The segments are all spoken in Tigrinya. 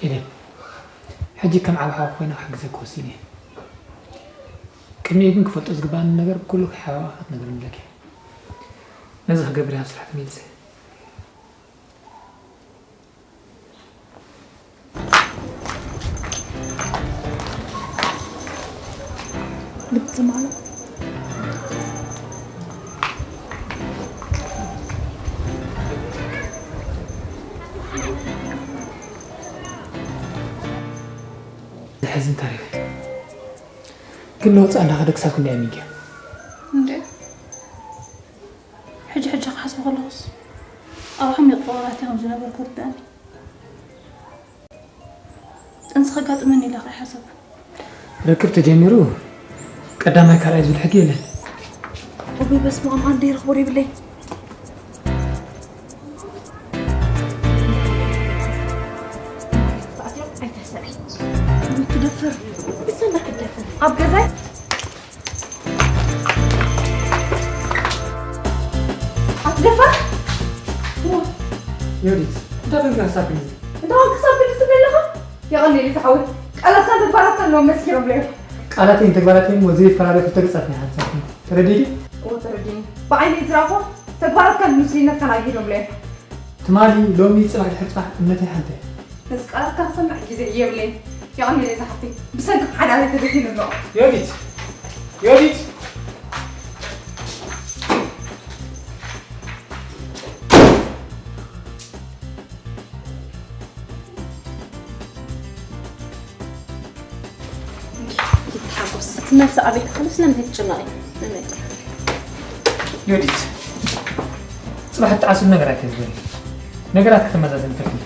ኤደን፣ ሕጂ ከም ዓቢ ሓው ኮይነ ክሕግዘኪ ወሲነ እየ። ቅድሚኡ ግን ክፈልጦ ዝግባኣኒ ነገር ኩሉ ከይሓባእኪ ክትነግርኒ ኣለኪ። ነዚ ክገብር እየ ናብ ስራሕ ተመሊሰ። ልብ ዝማሎ። ዘሕዝን ታሪኽ እዩ። ግን ንወፃኢ እንዳኸደ ክሳብ ክንደይ ኣሚንኪ? እንዴ፣ ሕጂ ሕጂ ክሓስብ ከለኹስ ኣብ ዓሚቕ ፍቕሪ ኣትየ ከም ዝነበርኩ ይርድኣኒ። ጥንሲ ከጋጥመኒ ኢለ ከይሓሰብኩ። ርክብ ተጀሚሩ ቀዳማይ ካልኣይ ዝብል ሕጊ የለን። እወ፣ በስመ ኣብ፣ ኣንዴ ይረኽቦ ዶ ይብለይ። ኣይትሕሰሪ። ትደፍር። ብሰንበት ትደፍር። ኣብ ገዛይ ኣትደፍር። ዮዲት፣ እንታይ ኮይንካ ክሳብ ክንድዚ? እንታይ ክሳብ ክንድዚ ትብል ኣለኻ? የቐንየለይ ዝሓወይ፣ ቃላትካን ተግባራትካን እዮም መስኪሮምለይ። ቃላተይን ተግባራተይን እሞ ዘይፈላለዩ ክልተ ገጻት ናይ ሓንቲ ሳንቲም። ተረዲእኪ? እወ ተረዲእኒ። ብዓይነይ ዝረኣኹ ተግባራትካን ምስሉይነትካን ኣግሂዶምለይ። ትማሊ፣ ሎሚ፣ ጽባሕ ድሕሪ ጽባሕ እምነተይ ሓንቲ እያ። ነዚ ቃላትካ ክሰምዕ ግዜ የብለይን። የቐንየለይ ዝሓፍተይ፣ ብሰንክኺ ሓዳረይ ተበቲኑ ኣሎ። ዮዲት! ዮዲት! ይትሓጎስ። እቲ ነብሲ ኣበይ ክኾኑ ስለምንታይ ትጭነቒ? ንመን? ዮዲት፣ ጽባሕ እትዓስሉ ነገር ኣይተግበሪ። ነገራት ከተመዛዘኒ ፈትኒ።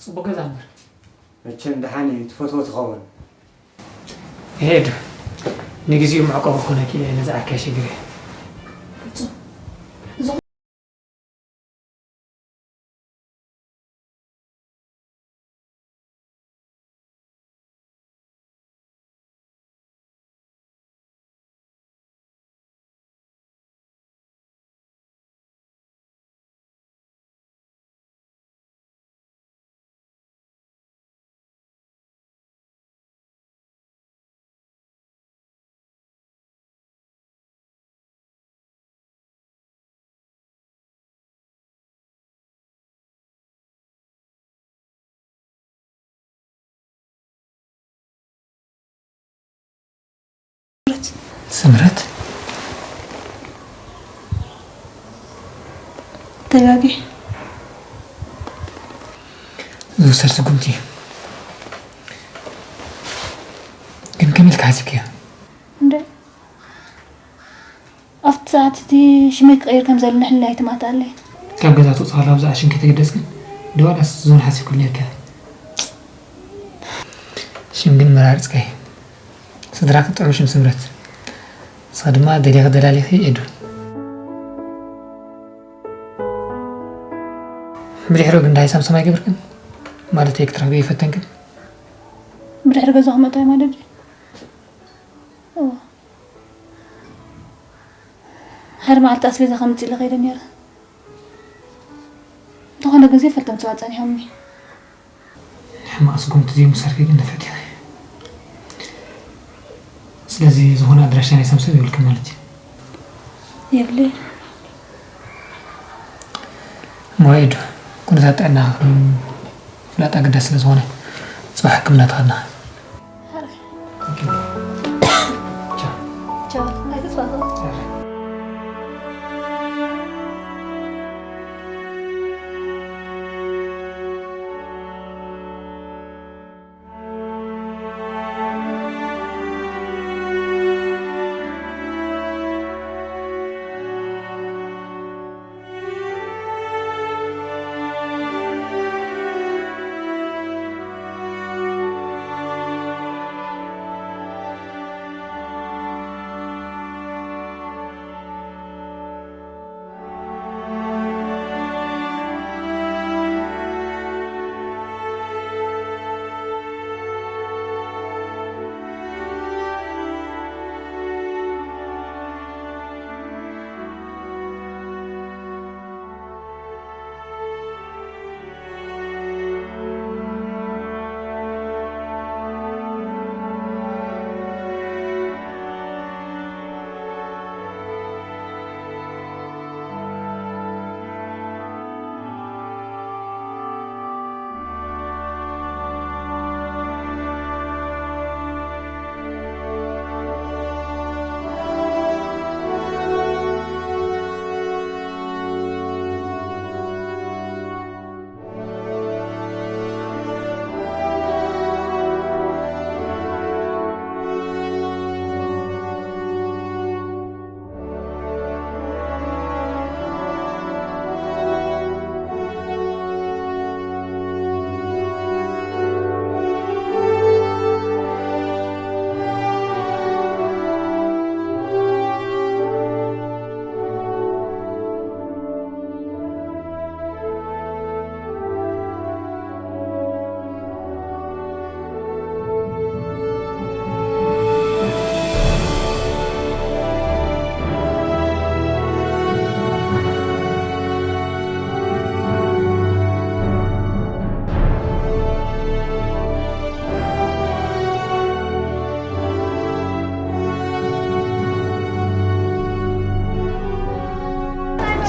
ጽቡቕ ገዛ እምበር። መቸም ደሓን እዩ ትፈትዎ ትኸውን። እሄ ኤዱ፣ ንግዚኡ መዕቆቢ ክኾነኪ ኢለ ነዚ ዓርኪ ኣሸጊረ። ስምረት፣ ተጋጊ ዝውሰድ ስጉምቲ እዩ። ግን ከመይ ኢልካ ሓሲብክዮ? እንደ ኣብቲ ሰዓት እቲ ሽመይ ክቐይር ከም ዘሎ ሕልና ኣይትማትኣለይ። ካብ ገዛ ትወፅእ ከላ ብዛዕባ ሽም ከይተገደስክን ድዋላስ ዝውን ሓሲብክሉ ነርካ? ሽም ግን መራርፅካይ። ስድራኺ ጥዑም ሽም ስምረት። ንስኺ ድማ ደሊኺ ደላሊኺ ኤዱ። ብድሕሪኡ ግን ደሃይ ሳምሳም ኣይገበርክን? ማለተይ ክትረኽብዮ ይፈተንክን? ብድሕሪ ገዛኹም ኣእትዋይ ማለት ድዩ? እወ። ሓደ መዓልቲ ኣስቤዛ ከምፅእ ኢለ ከይደ ነይረ። እንተኾነ ግን ዘይፈልጦም ሰባት ጸኒሖምኒ። ሕማቕ ስጉምቲ ዘይምውሳድኪ ግን ንፍዕቲ ኢኺ። ስለዚ ዝኾነ ኣድራሻ ናይ ሳምሶም የብልክን ማለት እዩ? የብለይን። እሞ ኤዱ፣ ኩነታት ጥዕናኺ ምፍላጥ ኣገዳሲ ስለ ዝኾነ፣ ጽባሕ ሕክምና ትኸድና። ቻው። ቻው። ኣይትጥፋእ።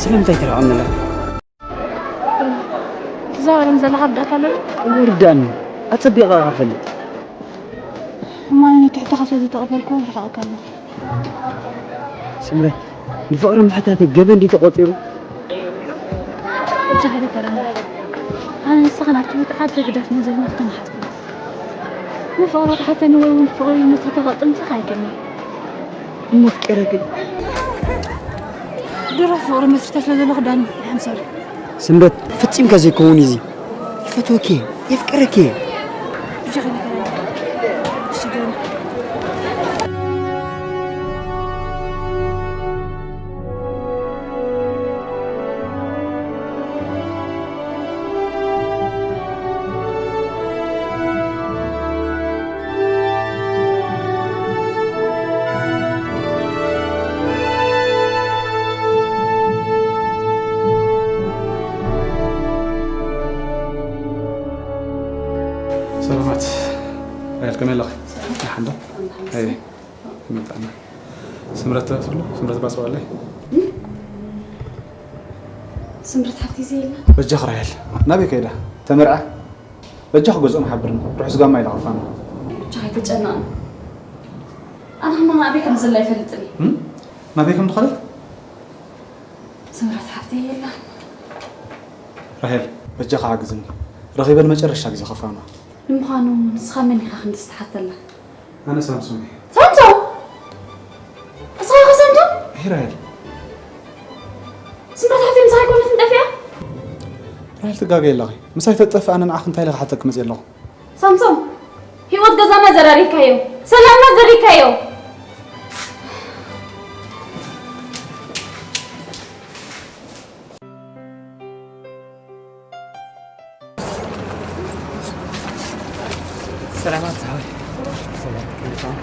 ስለምንታይ ትርዕም ኣላ? ትዛረብ ዘለኻ ርዳእካ ኣሎ? ወርዳን ኣጸቢቐ እፈልጥ። እሞ ኣነ ትሕተኻ ስለ ዝተቐበልኩ ርሕቐካ ኣለኹ። ስምረት፣ ንፍቕሪ ምሕታተይ ገበን ድዩ ተቖጺሩ? ብቻ ሓደ ተራ። ኣነ ንስኻ ናብቲ ቦታ ሓደ ግዳፍ መዘዝና ክትመሓትኩ። ንፍቕሪ ክትሓተኒ ወይ እውን ፍቕሪ ነቲ ከተፋጥም ምሳኻ ኣይደልን። እሞ ፍቅረ ግን? ድሮ ፍቕሪ መስርተ ስለ ዘለኹ ዳኒ፣ I'm sorry። ስምረት፣ ፈጺምካ ዘይከውን እዩ እዚ። ይፈትወኪ እየ፣ የፍቅረኪ እየ። ብቻ ከይነ ከይነ። እሺ፣ ዳኒ። ሰላማት። ራሄል፣ ከመይ ኣለኺ? ደሓን ዶ? ደሓን። ኣይ፣ ከመይ ጥዕና? ስምረት ትረፍ ትብሉ? ስምረት ባጽዋ ኣለይ? ስምረት ሓፍቲ ዘየላ? በጃኺ ራሄል፣ ናበይ ከይዳ? ተመርዓ? በጃኺ ገዝኦም ሓብርኒ። ርሑስ ጋማ ኢላ ከፋና። ብቻ ኣይተጨነቕን። ኣነ ከማን ኣበይ ከም ዘላ ኣይፈልጥን እየ። እም? ናበይ ከም ዝኾነት? ስምረት ሓፍቲ የላን። ራሄል፣ በጃኻ ሓግዝኒ። ረኺበ ንመጨረሻ ግዜ ከፋና። ንምዃኑ ንስኻ መን ኢኻ ክንዲ ዝተሓተላ? ኣነ ሳምሶም እየ። ሳምሶም? ንስኻ ኢኻ ሳምሶም? እሂ ራሄል። ስምረት ሓፍቲ ምሳኻ ኣይኮነትን ጠፊኣ? ራሄል ትጋገ ኣለኺ። ምሳይ ተጠፍእ ኣነ ንዓኺ እንታይ ኢለ ክሓተኪ መፅእ ኣለኹ? ሳምሶም፣ ህይወት ገዛና ዘራሪካዮ፣ ሰላምና ዘሪካዮ። ሰላማት ዝሓወይ። ሰላም፣ ከመይ ትኾን?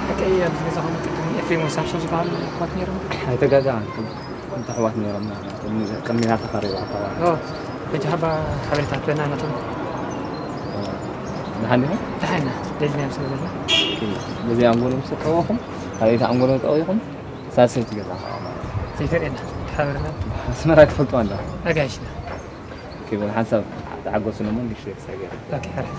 ሓቀይ ኣብዚ ገዛኹም ቅድም ኤፍሬም ወይ ሳምሶን ዝበሃሉ ኣሕዋት ነይሮም? ኣይተጋገኣን። ክልተ ኣሕዋት ነይሮም። ቅድሚ ናተኻ ሪባ ኣሕዋት። ኦ፣ ሕጂ ሓባ ሓበሬታ ትበና ናቶም። ደሓን ዲኹም? ደሓና፣ ደሊና ምስ ዘለና። በዚ ኣንጎሎ ምስ ተጠወኹም፣ ካልኣይቲ ኣንጎሎ ተጠዊኹም፣ ሳልሰይቲ ገዛ ኸዓ ማለት እዩ። ዘይተርእየና፣ ተሓበረና። ኣስመራ ትፈልጥዋ እንዳ? ኣጋይሽና። ኦኬ፣ በል ሓንሳብ ተዓገሱኒ እሞ ንእሽተይ ክሳብ ገይረ። ኦኬ፣ ሕራይ።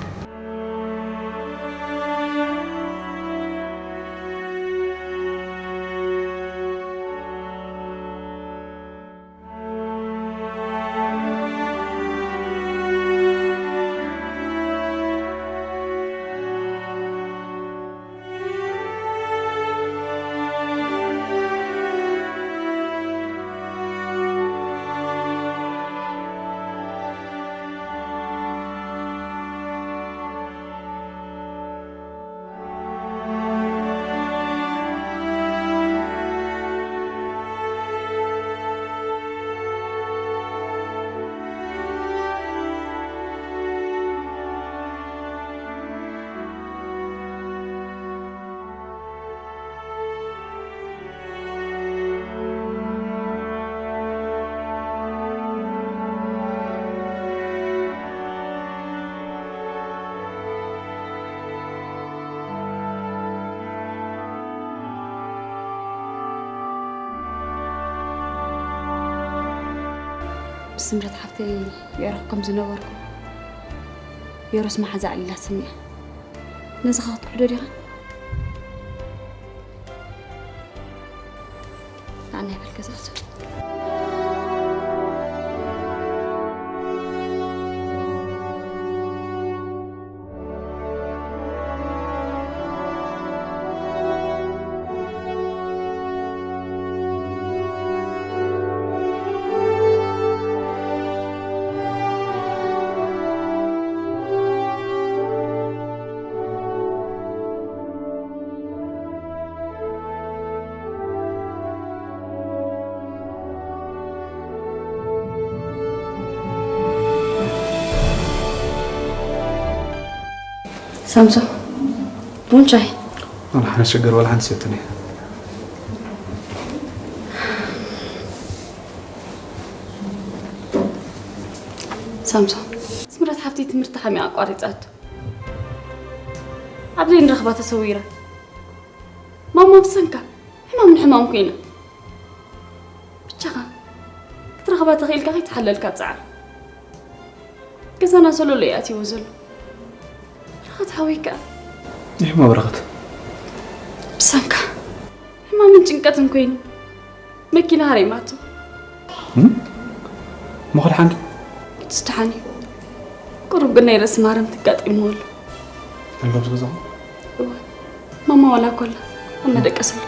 ምስ ስምረት ሓፍተይ የዕርኽ ከም ዝነበርኩ የሮስ መሓዛ ኣዕሊላትኒ እያ። ነዚ ኸ ክትክሕዶ ዲኻ? ንዓና ይበል ገዛ ሳምሶን፣ ቡን ሻሂ? ዋላ ሓንቲ ሸገር ዋላ ሓንቲ ሰትኒ። ሳምሶን፣ ስምረት ሓፍቲ ትምህርቲ ሓሚኣ ኣቋሪጻቶ። ኣብ ዘይንረኽባ ተሰዊራ። ማማ ብሰንካ ሕማም ንሕማም ኮይና። ብቻኻ ክትረኽባ ተኽኢልካ ከይተሓለልካ ጻዕር። ገዛና ሰሎሎ እዩ ኣትይዎ ዘሎ። በረኸት ሓወይ ከኣ። ይሕማ በረኸት። ብሰንካ ሕማምን ጭንቀትን ኮይኑ መኪና ሃሪማቶ። እም? እሞ ከድሓን ዶ? ዝደሓን እዩ። ቁሩብ ግን ናይ ርእሲ ማረም ትጋጢምዎ ኣሎ። ኣሎ ኣብዚ ገዛኹም? እወ። ማማ ዋላ እኮ ኣላ። ኣብ መደቀሲ ኣሎ።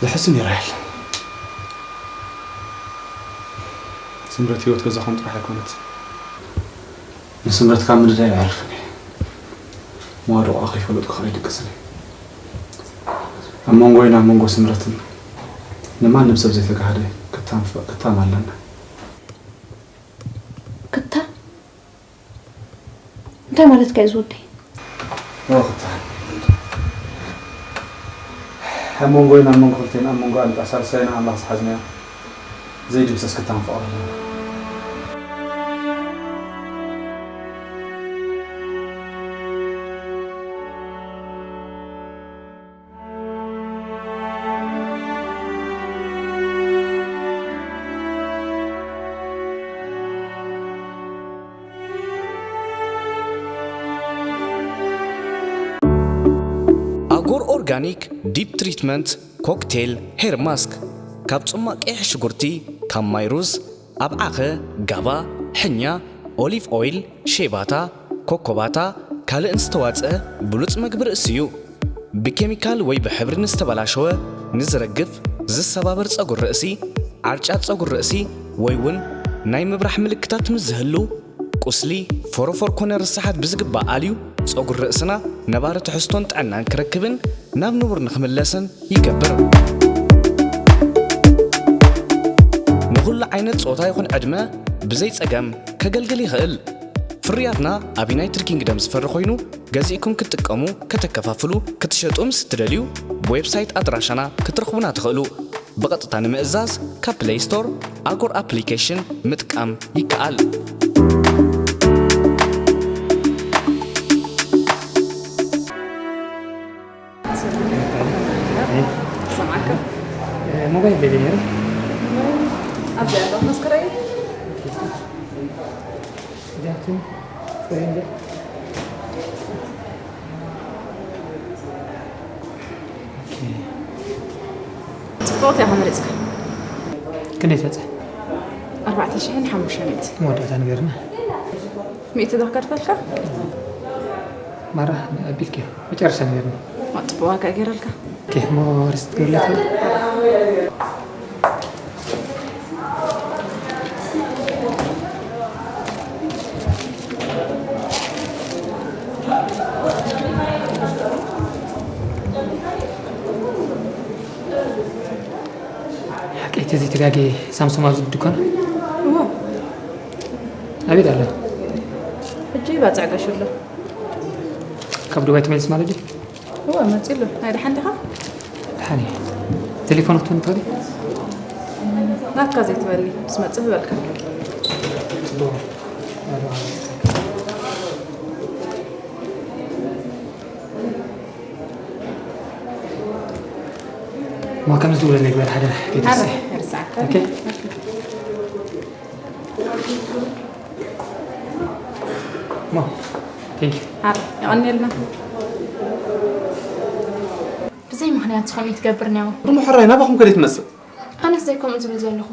ዘሕዝን እዩ ራሄል። ስምረት ህይወት ገዛኹም ጥራሕ ኣይኮነትን። ንስምረት ካብ ምድላይ ኣየዕርፍን እየ። መዋድቑኣ ከይፈለጥኩ ከኣ ኣይድቅስን እየ። ኣብ መንጎይን ኣብ መንጎ ስምረትን ንማንም ሰብ ዘይተጋህደ ክታም፣ ክታም ኣለና። ክታም? እንታይ ማለትካ እዩ ዝወደይ? ኦ፣ ክታም። ኣብ መንጎይን ኣብ መንጎ ክልቴን ኣብ መንጎ ኣንጣ ሳልሳይና ኣምላኽ ዝሓዝናዮ ዘይድምሰስ ክታም ፍቕሪ ኣለና። ኣጎር ኦርጋኒክ ዲፕ ትሪትመንት ኮክቴል ሄር ማስክ፣ ካብ ጽማቕ ቀይሕ ሽጉርቲ፣ ካብ ማይ ሩዝ፣ ኣብ ዓኸ፣ ጋባ፣ ሕኛ፣ ኦሊቭ ኦይል፣ ሼባታ፣ ኮኮባታ፣ ካልእን ዝተዋጽአ ብሉጽ መግቢ ርእሲ እዩ። ብኬሚካል ወይ ብሕብሪ ንዝተበላሸወ፣ ንዝረግፍ፣ ዝሰባበር ጸጉሪ ርእሲ፣ ዓርጫት ጸጉሪ ርእሲ ወይ እውን ናይ ምብራሕ ምልክታት ምስ ዝህሉ፣ ቁስሊ፣ ፎሮፎር ኮነ ርስሓት ብዝግባእ ኣልዩ፣ ጸጉሪ ርእስና ነባሪ ትሕዝቶን ጥዕናን ክረክብን ናብ ንቡር ንኽምለስን ይገብር። ንኹሉ ዓይነት ጾታ ይኹን ዕድመ ብዘይ ጸገም ከገልግል ይኽእል። ፍርያትና ኣብ ዩናይትድ ኪንግደም ዝፈሪ ኮይኑ፣ ገዚእኩም ክትጥቀሙ፣ ከተከፋፍሉ፣ ክትሸጡ ምስ እትደልዩ፣ ብዌብሳይት ኣድራሻና ክትረኽቡና ትኽእሉ። ብቐጥታ ንምእዛዝ ካብ ፕለይ ስቶር ኣጎር ኣፕሊኬሽን ምጥቃም ይከኣል። ሰማዕካ ሞባይል ደሊ ነይሩ። ኣብዚ ኣሎ መስከረይ። እዚኣቱ ጽቡቕቲ ኢኻ መሪጽካ። ክንደይ ትበጽሕ? ኣርባዕተ ሽሕን ሓሙሽተ ሚእትን። መወዳእታ ንገርና። ሚእቲ ዶ ክከድፈልካ? ማራ ኣቢልኪ መጨረሻ ንገርኒ። ጽቡቕ ዋጋ ገይረልካ። ኦኬ፣ እሞ ርስት ትገብርለካ? ሓቀይቲ ዘይተጋጌ ሳምሶም ኣብዚ ድኳን? እዎ። ኣበይ ኣሎ? ሕጂ ባጽዕ ገሹ ኣሎ። ካብ ዱባይ ተመሊስ ማለት ድዩ? እዎ፣ መጺኡ ኣሎ። ናይ ደሓን ዲኻ? ደሓን እየ። ቴሌፎን ክትህብኒ ትኽእሊ? ናትካ ዘይትበሊ፣ ምስ መጽእ ክህበልካ። ጽቡቕ። እሞ ከም ዝድውለለይ ግበር ሓደራ፣ ቤተሰብ። ኣረ፣ ርሳዕካ። ኦኬ። እሞ፣ ቴንክ ዩ። ኣረ፣ የቐንየልና። ብዘይ ምኽንያት ዝኾነ እዩ ትገብር ኔዋ። እሞ ሕራይ ናባኹም ከደይ ትመጽእ? ኣነስ ዘይ ከምኡ ዝብል ዘለኹ።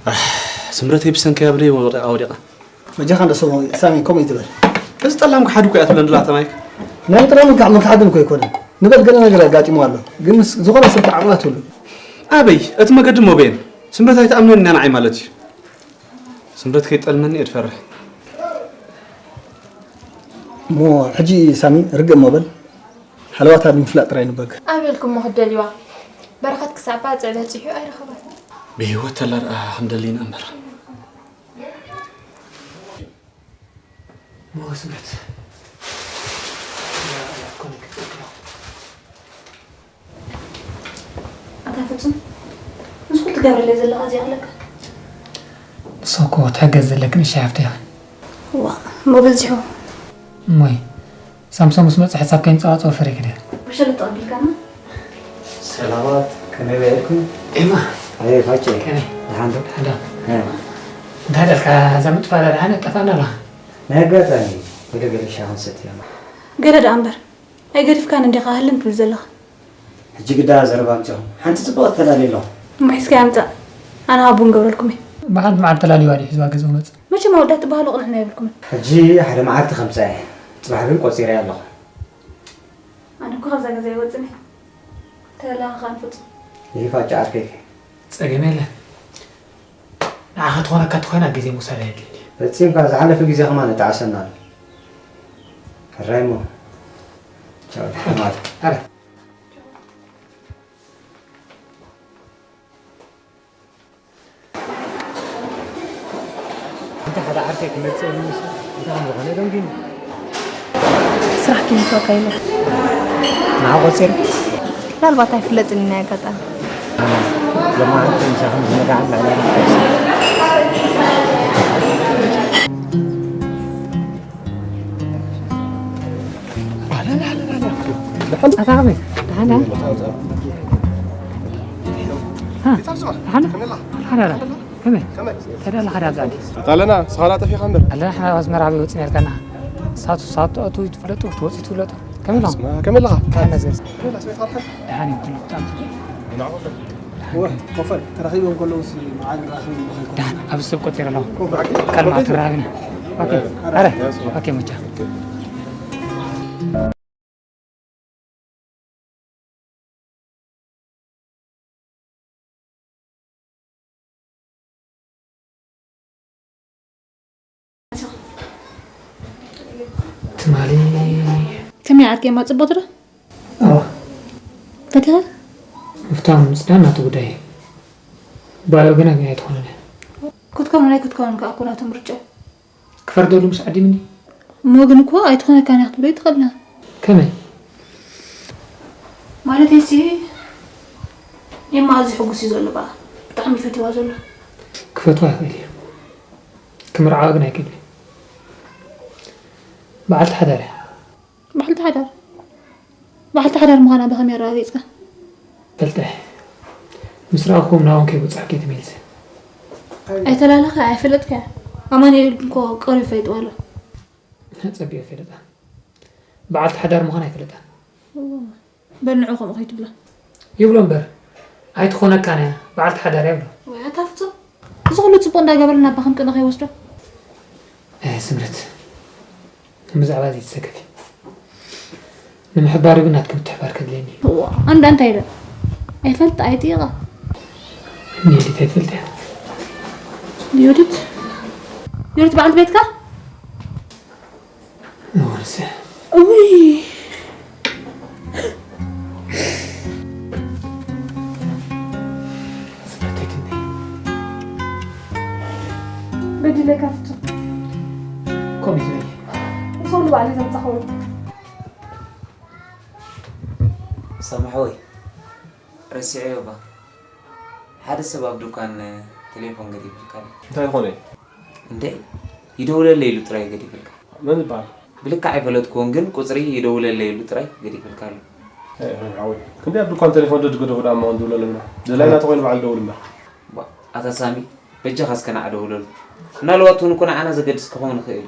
ኣሕ፣ ስምረተይ ብሰንከይ ኣብ ደይ ወዲቓ፣ ወዲቓ። በጃኻ እንዶ ሰሙ-፣ ሳሚ፣ ከምኡ ይትበል። እዚ ጠላም ክሓድ እኮ እያ ትብለን ድላ ተማይክ። ናይ ጠላም ክዓ ምክሓድን እኮ ኣይኮነን። ንበል ገለ ነገር ኣጋጢሙ ኣሎ። ግን ምስ ዝኾነ ሰብ ተዓማት ትብሉ። ኣበይ? እቲ መገዲ እሞ በየን? ስምረት ኣይትኣምነን እያ ንዓይ ማለት እዩ። ስምረት ከይጠልመኒ እየ ዝፈርሕ። እሞ ሕጂ ሳሚ ርግእ እሞ በል። ሃለዋታ ንምፍላጥ ጥራይ ንበገ። ኣበይ ኢልኩሞ ክትደልይዋ? በረኸት ክሳብ ባጽዕ በጺሑ ኣይረኸባን። ብህይወት ተላ ደኣ ክንደሊ ኢና እምበር። ሞገስ ምረት። ኣታ ፍጹም፣ ምስ ኩሉ ትገብረለይ ዘለኻ እዚኣ ኣለካ? ንስኺ እኮ ትሕገዝ ዘለኪ ንእሽተይ ሓፍተይ ኢኺ። እዋ፣ እሞ በዚሑ። እሞይ፣ ሳምሶን ምስ መጸ ሕሳብ ከይንጸባጸቦ ፈሪክ ድየ። ብሸለ ተቐቢልካና? ሰላማት፣ ከመይ ውዒልኩም? ኤማ። ኣየ ፋጨ። ከመይ? ደሓን ዶ? ደሓን ዶ? እ። እንታይ ደልካ፣ እዛ ምጥፋላ ደሓን ጠፋና ኣላ? ናይ ኣጋጣሚ፣ ገለ ገለ ሻሂ ክንሰቲ ኢና። ገለ ደኣ እምበር፣ ኣይገዲፍካን እንዲኻ ህልም ትብል ዘለኻ። ሕጂ ግዳ ዘረባ ኣምጺኹም። ሓንቲ ጽብቕቲ ተላልየ ኣለኹ። እሞ ሒዝካያ ምጻእ። ኣነ ካብ ቡን ገብረልኩም እየ። ብሓንቲ መዓልቲ ተላልዩዋ ድዩ ሒዝዋ ገዛ መጽእ? መቸም ኣወዳት ትበሃሉ ቅንዕና የብልኩምን። ሕጂ ሓደ መዓልቲ ከምጻ እየ። ጽባሕ ግን ቆጺረያ ኣለኹ። ኣነ እኮ ካብዛ ገዛ ኣይወጽን እየ። ተላኻ ከኣ ንፍጹም። ይፋጭ ዓርከይ። ጸገም የለን። ንዓኻ ትኾነካ ተኾይና ግዜ ምውሳድ ኣየድልን እዩ። ፈጺምካ ዝሓለፈ ግዜ ከማን ይጠዓሰና ኣሎ። ሕራይ እሞ። ቻው፣ ደሓን ዋል። ኣረ። እንተ ሓደ ዓርከይ ክመጽእ ኢሉ ምስ እንታይ ከም ዝኾነ ደንጊኑ። ስራሕ ኪንኮካ ኢለ። ንዓ ቆጺሩ? ምናልባት ኣይፍለጥን እዩ ናይ ኣጋጣሚ። ሎማዓንቲ ምሳኹም ዝነግዓን ላዕላን ኣታ ከመይ? ደሓን ዲኻ? ሃ? ደሓን ዶ? ሓዳራ? ከመይ? እንታይ ደኣ ኣለኻ ዳኣ ኣብዚ ዓዲ? ኣለና፣ ንስኻ ደኣ ጠፊእኻ እምበር። ኣለና፣ ንሕና ኣብ ኣስመራ ኣበይ ወጺእ ነርካና? ሳቱ፣ ሳቱ ኣቱ ትፍለጡ፣ ክትወጺ ትፍለጡ። ከመይ ኣለኹም? ኣስመራ፣ ከመይ ኣለኻ? ደሓን ነዘር። ከመይ ኣለኻ? ስሜት ኣልሓ? ደሓን እዩ፣ ኩሉ ብጣዕሚ ጽቡቕ። ንዓኹም? ወ-፣ ኮፈል፣ ተራኺቦም ከለዉ ሲ መዓል ንራኸብ ንብኸል ኮፈል። ደሓን፣ ኣብዚ ሰብ ቆጺረ ኣለኹ። ኮፈል። ካልማ ተራኺብና። ኦኬ። ኣረ፣ ኦኬ፣ መቻ። ትማሊ ከመይ ዓርኪ እማ ጽቡቕ ዶ? ኣዎ። ፈቲኻ? ምፍታው ምጽዳን ናቱ ጉዳይ እዩ። ባዮ ግና ግን ኣይትኾነን እያ። ክትከውን ኣይክትከውን ከኣ እኮ ናቱ ምርጫ እዩ። ክፈርደሉ ምስ ዓዲምኒ። እሞ ግን እኮ ኣይትኾነካን እያ ክትብሎ ኣይትኽእልና። ከመይ? ማለተይሲ፣ ኤማ ኣዝዩ ሕጉስ እዩ ዘሎ በኣ። ብጣዕሚ እዩ ፈትዋ ዘሎ። ክፈትዋ ይኽእል እዩ። ክምርዓዋ ግን ኣይክእልን እዩ። በዓልቲ ሓዳር እያ። በዓልቲ ሓዳር? በዓልቲ ሓዳር ምዃና ብኸመይ ኣረጋጊጽካ? ፈልጠ። ምስ ረኣኹዎም ናብኦም ከይበጻሕኩ እየ ተመሊሰ። ኣይተላለኸ፣ ኣይፈለጥካያ። ኣማኑኤል እኮ ቀሪቡ ፈሊጥዋ ኣሎ። ጸቢቑ ይፈልጣ። በዓልቲ ሓዳር ምዃና ኣይፈለጣን። እዎ። በል ንዑ ከምኡ ከይትብሎ። ይብሎ እምበር፣ ኣይትኾነካን እያ፣ በዓልቲ ሓዳር እያ ይብሎ። ወይ ኣታ ፍጹም፣ እዚ ኩሉ ጽቡቕ እንዳገበረ ናብ ባኽን ቅነ ከይወስዶ። እ፣ ስምረት፣ ብዛዕባ እዚ ትሰከፊ። ንምሕባሩ ግን ናትኪ ምትሕባር ከድልየኒ እዩ። እዋ፣ ኣንዳ እንታይ ኢለ? ኣይፈልጥ፣ ኣይጥይቓ። ንዮዲት ኣይትፈልጥያ? ዮዲት? ዮዲት በዓልቲ ቤትካ? እወ፣ ንሳ። እውይ። ስምረተይ ትንበይ። በዲለካ ፍጹም። ከምኡ ትበሊ። ንሱ ኩሉ ባዕለይ ዘምጻኹ። ሳምሕ ወይ፣ ረሲዐዮ እባ። ሓደ ሰብ ኣብ ድኳን ቴሌፎን ገዲፍልካ ኣሎ። እንታይ ኮነ? እንዴ፣ ይደውለለይ ኢሉ ጥራይ ገዲፍልካ። መን ይበሃል? ብልክዕ ኣይፈለጥኩዎን፣ ግን ቁጽሪ ይደውለለይ ኢሉ ጥራይ ገዲፍልካ ኣሎ። ኤ፣ ኤ፣ ሓወይ፣ ክንደይ ኣብ ድኳን ቴሌፎን ደድገደፉ ደኣ እሞ ክንድውለሎም ኢና። ደላይና ተኾይኑ በዓል ደውል እምበር። ባ፣ ኣታ ሳሚ፣ በጃኻ እስከ ንዓ ደውለሉ። ምናልባት እውን እኮ ንዓና ዘገድስ ክኸውን ይኽእል እዩ።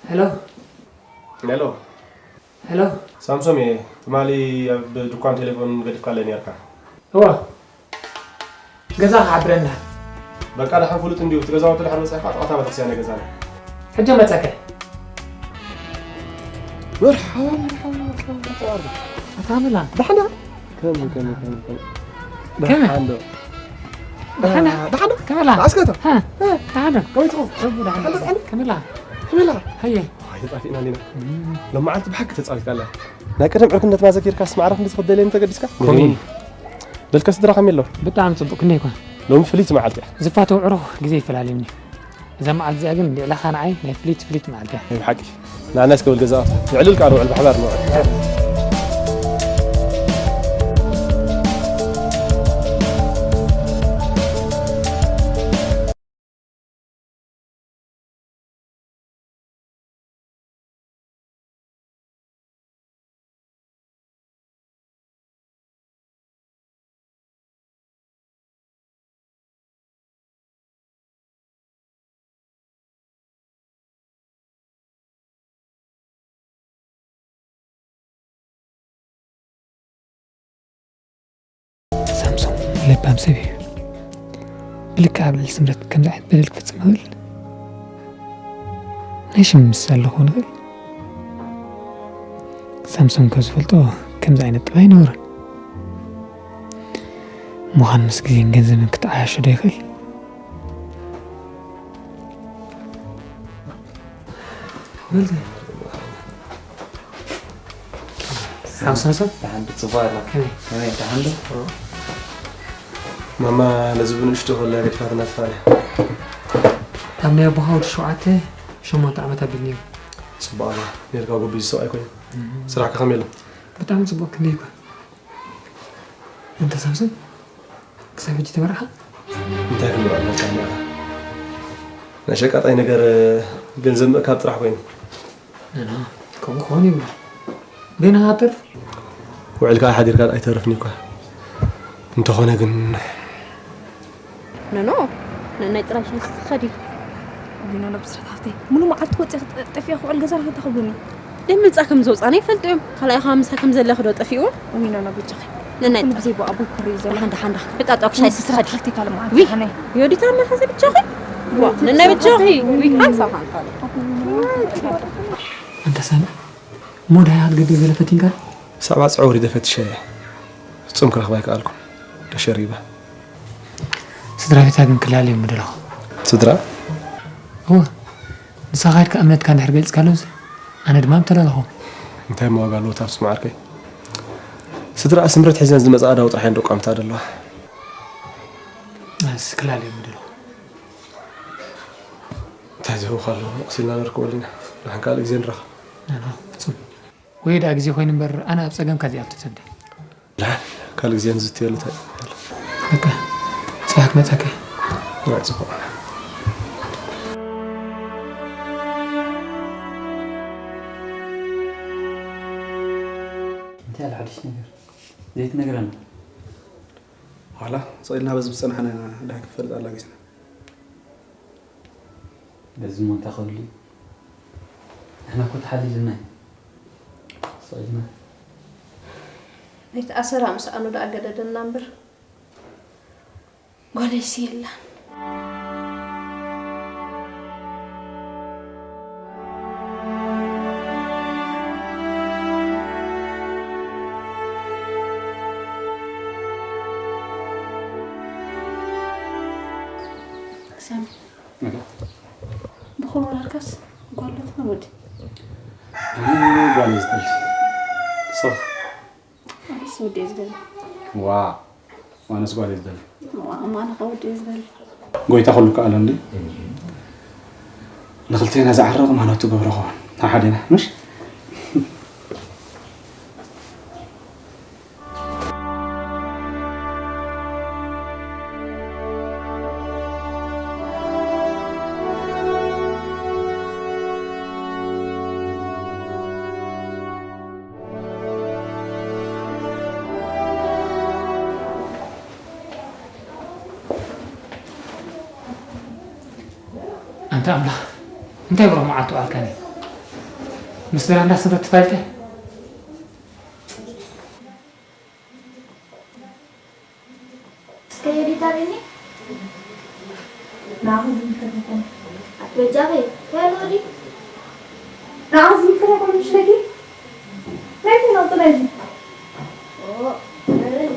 ሄሎ። ሄሎ። ሄሎ። ሳምሶም እየ። ትማሊ ኣብ ድኳን ቴሌፎን ገዲፍካለይ ነርካ። እወ። ገዛ ክዓብረና። በቃ፣ ደሓን ፍሉጥ እንድዩ። እቲ ገዛውቲ ድሓር በጻሕካ፣ ጥቓ እታ ቤተክርስትያን ገዛና። ሕጂ መጸከ። መርሓባ፣ መርሓባ፣ መርሓባ፣ መርሓባ። ኣታ መላ። ደሓን ዶ? ከመይ፣ ከመይ፣ ከመይ፣ ከመይ? ከመይ? ደሓን ዶ? ደሓን ዶ? ደሓን ዶ? ከመላ? ኣስከቶ። ሃ? ሃ? ደሓን ዶ? ከመይ ትኾን? ረቡ ደሓን ዶ? ደሓን ዶ? ከመላ? ከመላ? ሃየ። ኣይ፣ ተጣፊእና እንዲና። እም። ሎማዓልቲ ብሓቂ ተጻዊትካላ። ናይ ቀደም ዕርክነትና ዘኪርካስ ማዕረ ክንዲ ዝኽደለኒ ተገዲስካ? ኮሚን። በልከ ስድራ ከመይ ኣሎ? ብጣዕሚ ጽቡቕ፣ ክንደይ እኳ? ሎሚ ፍልይቲ መዓልቲ እያ። ዝፋተው ዕሩኽ ግዜ ይፈላልየኒ። እዛ መዓልቲ እዚኣ ግን ልዕለኻ ንዓይ ናይ ፍልይቲ ፍልይቲ መዓልቲ እያ። ናይ ብሓቂ። ንዓና እስከ በል ገዛ። ንዕልል ከኣ ንውዕል ብሓባር ንውዕል። ሳምሶም ለባም ሰብ እዩ። ብልክዕ ኣብ ልዕሊ ስምረት ከምዚ ዓይነት በደል ክፍጽም ይኽእል? ናይ ሽም ምምስሳል ዶ ክኸውን ይኽእል? ሳምሶም ካብ ዝፈልጦ ከምዚ ዓይነት ጠባይ ኣይነበሮን። ምዃን ምስ ግዜን ገንዘብን ክትዓያሾ ዶ ይኽእል? ሓው ሳምሶም? ደሓን ዶ? ጽቡቕ ኣላ። ከመይ? ከመይ? ደሓን ዶ? ማማ ነዚ ብንእሽቶ ከላ ገዲፋትና ትፋለ። ኣብ ናይ ኣቦኻ ወዲ ሸውዓተ፣ ሸሞንተ ዓመት ኣቢሉ ነይሩ። ጽቡቕ ኣላ። ነርካ ጎበዝ ሰብኣይ ኮይኑ። እም። ስራሕካ ከመይ ኣሎ? ብጣዕሚ ጽቡቕ፣ ክንደይ እኳ። እንተ ሳምሶም፣ ክሳብ ሕጂ ተመርዓኻ? እንታይ ክንበል ኣለካ እኒኣኻ? ናይ ሸቃጣይ ነገር ገንዘብ ምእካብ ጥራሕ ኮይኑ። ናና፣ ከምኡ ክኸውን የብሉን። በይንኻ ትተርፍ? ውዕል ከኣ ሓዲርካ ኣይተርፍን እኳ። እንተኾነ ግን፣ ኖኖ፣ ንናይ ጥራይ ሻሂ ስትኸዲ። ዊኖ፣ ብስራት ሃፍተይ፣ ሙሉ መዓልቲ ወፂኣ ክጠ-፣ ጠፊኣ ክውዕል ገዛ ናኸ እንታይ ክብሉኒ? ደይ ምልፃ ከም ዝወፃና ይፈልጡ እዮም። ካልኣይ ከዓ ምሳ ከም ዘለኺ ዶ ጠፊእዎ? ዊኖ፣ በጃኺ። ንናይ ኩሉ ጥራይ። ብዘይ ብኣቦይ ክርኢ ዘሎ። ሓንዳ፣ ሓንዳ። ብጣጥ ኦክሻይ ብስራት ስትኸዲ። ሃፍተይ ካልእ መዓልቲ ዊ፣ ይሓነይ። ዮዲት፣ ኣነ ኸዚ ብቻኺ? ዋ፣ ንናይ ብቻኺ? ዊ፣ ሓንሳብ ሓንሳብ። ኣንታ ሳሚ፣ ሞዳ እያ ክትገድል ገለ ፈቲንካ? ብዛዕባ ጽዕወር ኢለ ፈቲሸ እየ። ፍጹም ክረኽባ ኣይከኣልኩን። ተሸሪበ። ስድራ ቤታ ግን ክላለ እዮም ምደለኹ። ስድራ? እወ። ንስኻ ኢልካ እምነትካ እንድሕር ገሊጽካሎምሲ፣ ኣነ ድማ ምተላለኹ። እንታይ እሞ ዋጋ ኣለዎ፣ ታብሱ መዓርከይ? ስድራ ስምረት ሒዘን ዝመጽኣ ኣእዳው ጥራሕ እየን ደቋምታ ዘለዋ። ኣስ ክላለ እዮም ምደለኹ። እንታይ ዝህቡኻ ኣለዉ? መቕሲልና ነርክበሉ ኢና። ንሓን ካልእ ግዜ ንራኸብ። ኣነ ፍጹም። ወይ ደኣ ግዜ ኮይኑ እምበር፣ ኣነ ኣብ ጸገምካ እዚኣ ትሰደ። ላ፣ ካልእ ግዜ ንዝትየሉ እንታይ? በቃ፣ ጽባሕ ክመጸካ እየ። ናይ ጽቡቕ። እንታይ ኣሎ ሓድሽ ነገር? ዘይትነግረና? ዋላ፣ ስቕ ኢልና በዚ ዝጸናሕና ኢና፣ ደሓን ክንፈልጥ ኣላ ግዜና። በዚ እሞ እንታይ ክህሉ እዩ? ንሕና እኮ ተሓሊልና እዩ። ስቕ ኢልና። ናይቲ ኣሰራ ምስኣኑ ደኣ ገደደና እምበር፣ ጓለይሲ የላን። ሳሚ፣ እህ። ብኸመይ ወላድካስ ጓል ዶ ትኾን ወዲ? ኣነ ጓል እየ ዝደሊ። ንስኻ? ኣነስ ወዲ እየ ዝደሊ። ዋ፣ ኣነስ ጓል እየ ዝደሊ። ዋ፣ ኣነ ኸኣ ወዲ እየ ዝደሊ። ጎይታ ኩሉ ከኣሎ እንዲ። ንኽልቴና ዝዓርቕ ማኖት ትገብሮ ኸውን። ሓሓዴና፣ ምሽ? ኣንታ ኣምላኽ፣ እንታይ ብሮ መዓልቲ ውዓልካኒ? ምስ ደራንዳ ስምረት ትፋልጠ? እስከ ዮዲት ኣርእኒ። ንዓኹ ዝምልከት ኣይኮነን። ኣቲ በጃኺ፣ እንታይ ኣሎ ዲ? ንዓኹ ዝምልከት ኣይኮነን፣ ምሽ ነጊ? ናይቲ ነቕጡ ናይዚ። ኦ፣ እህ።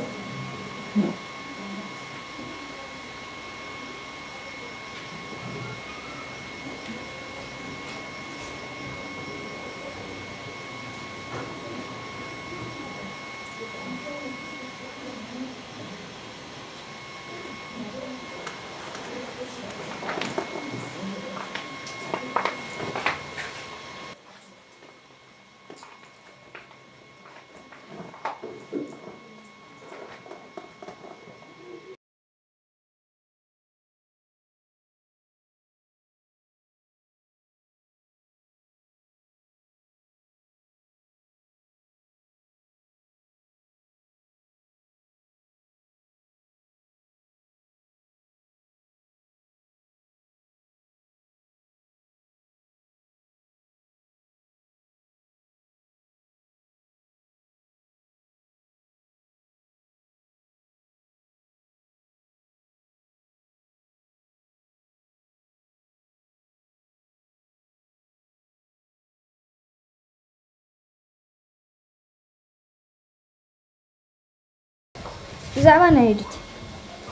ብዛዕባ ናይ ዩዲት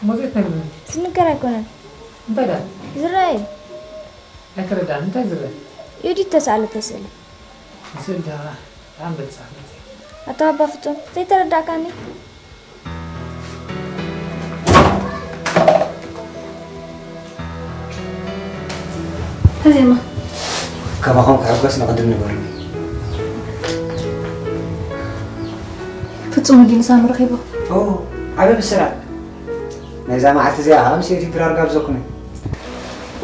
እሞ ዘይትነግርኒ? ዝንገር ኣይኮነን። እንታይ ደኣ? ዝረአ እዩ። ኣይተረዳእን። እንታይ ዝረአ? ዩዲት ተሳእለቶ ስእሊ። ስእሊ ደኣ ብጣዕሚ በጻሕ መጽእ። ኣታ ኣባ ፍጹም፣ ዘይተረዳእካኒ? ሕዜማ። ከማኹም ክሕጎስ ንቕድም ንበሩኒ። ፍጹም ወዲ ንሳሚ ረኺቦ። ኦ፣ ዓቢ ብስራት። ናይዛ መዓልቲ እዚኣ ምስ ዩቲ ድራር ጋብዘኩም እየ።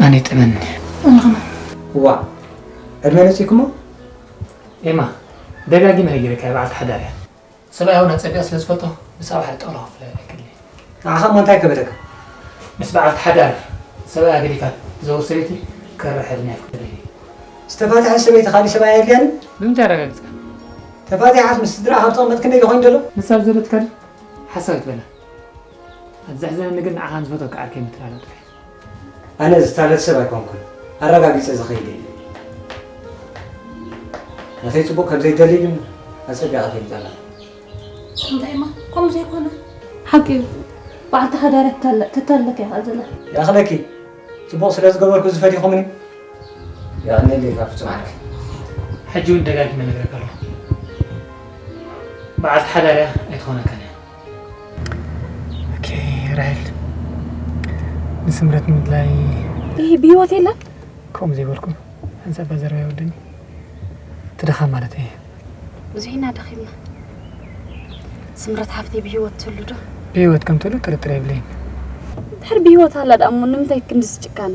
ኣነ ይጥዕመኒ። ኣነ ኸማን። እዋ፣ ዕድመ ነጺኩሞ? ኤማ፣ ደጋጊመ ነጊረካ እየ፣ በዓልቲ ሓዳር እያ። ሰብኣይ እውን ኣጸቢቐ ስለ ዝፈልጦ፣ ምስ ኣብ ሓደ ጣውላ ክፍለ ኣይክእልን እየ። ንዓኻ እሞ እንታይ ከበደካ? ምስ በዓልቲ ሓዳር ሰብኣያ ገዲፋ ትዘውር ሰበይቲ ክርሕድን ኣይፍቅድን እየ። ዝተፋትሐት ሰበይቲ ካሊእ ሰብኣይ ኣየድልያን? ብምንታይ ኣረጋጊጽካ? ተፋቲሓስ ምስ ስድራኣ ካብ ተቐመጥክ ክንደይ ኮይኑ ዘሎ? ንሳ ዝደለትካ ድዩ? ሓሳብ ትበላ። ኣብ ዘሕዘነኒ ግን ንዓኻን ዝፈትወካ ዓርከይ ምትላላ ጥራሕ። ኣነ ዝታለል ሰብ ኣይኮንኩን። ኣረጋጊጸ ዝኸይድ እየ። ናተይ ጽቡቕ ከም ዘይደሊ ግን ኣጸቢቓ ኣፍሊጣ ኣላ። እንታይ እማ? ከምኡ ዘይኮነ። ሓቂ እዩ። በዓልቲ ሓዳር ትታለ-፣ ትታለለካ እያ ዘላ። ይኣኽለኪ። ጽቡቕ ስለ ዝገበርኩ ዝፈቲኹምኒ። የቐንየለይ ካብ ፍጹም ዓርከይ። ሕጂ እውን ደጋጊመ እነግረካ ኣለኹ። በዓልቲ ሓዳር እያ ኣይትኾነካን እያ። ኦኬ፣ ራሄል። ንስምረት ምድላይ ይህ ብህይወት የለን? ከምኡ ዘይበልኩ። ሓንሳብ ባዘርባ ይወደኒ። እቲ ድኻም ማለት እየ። ብዙሕ ኢና ደኺምና። ስምረት ሓፍተይ ብህይወት ትህሉ ዶ? ብህይወት ከም ትህሉ ጥርጥር የብለይን። እንድሕር ብህይወት ኣላ ደኣ እሞ ንምንታይ ክንድዚ ጭካነ?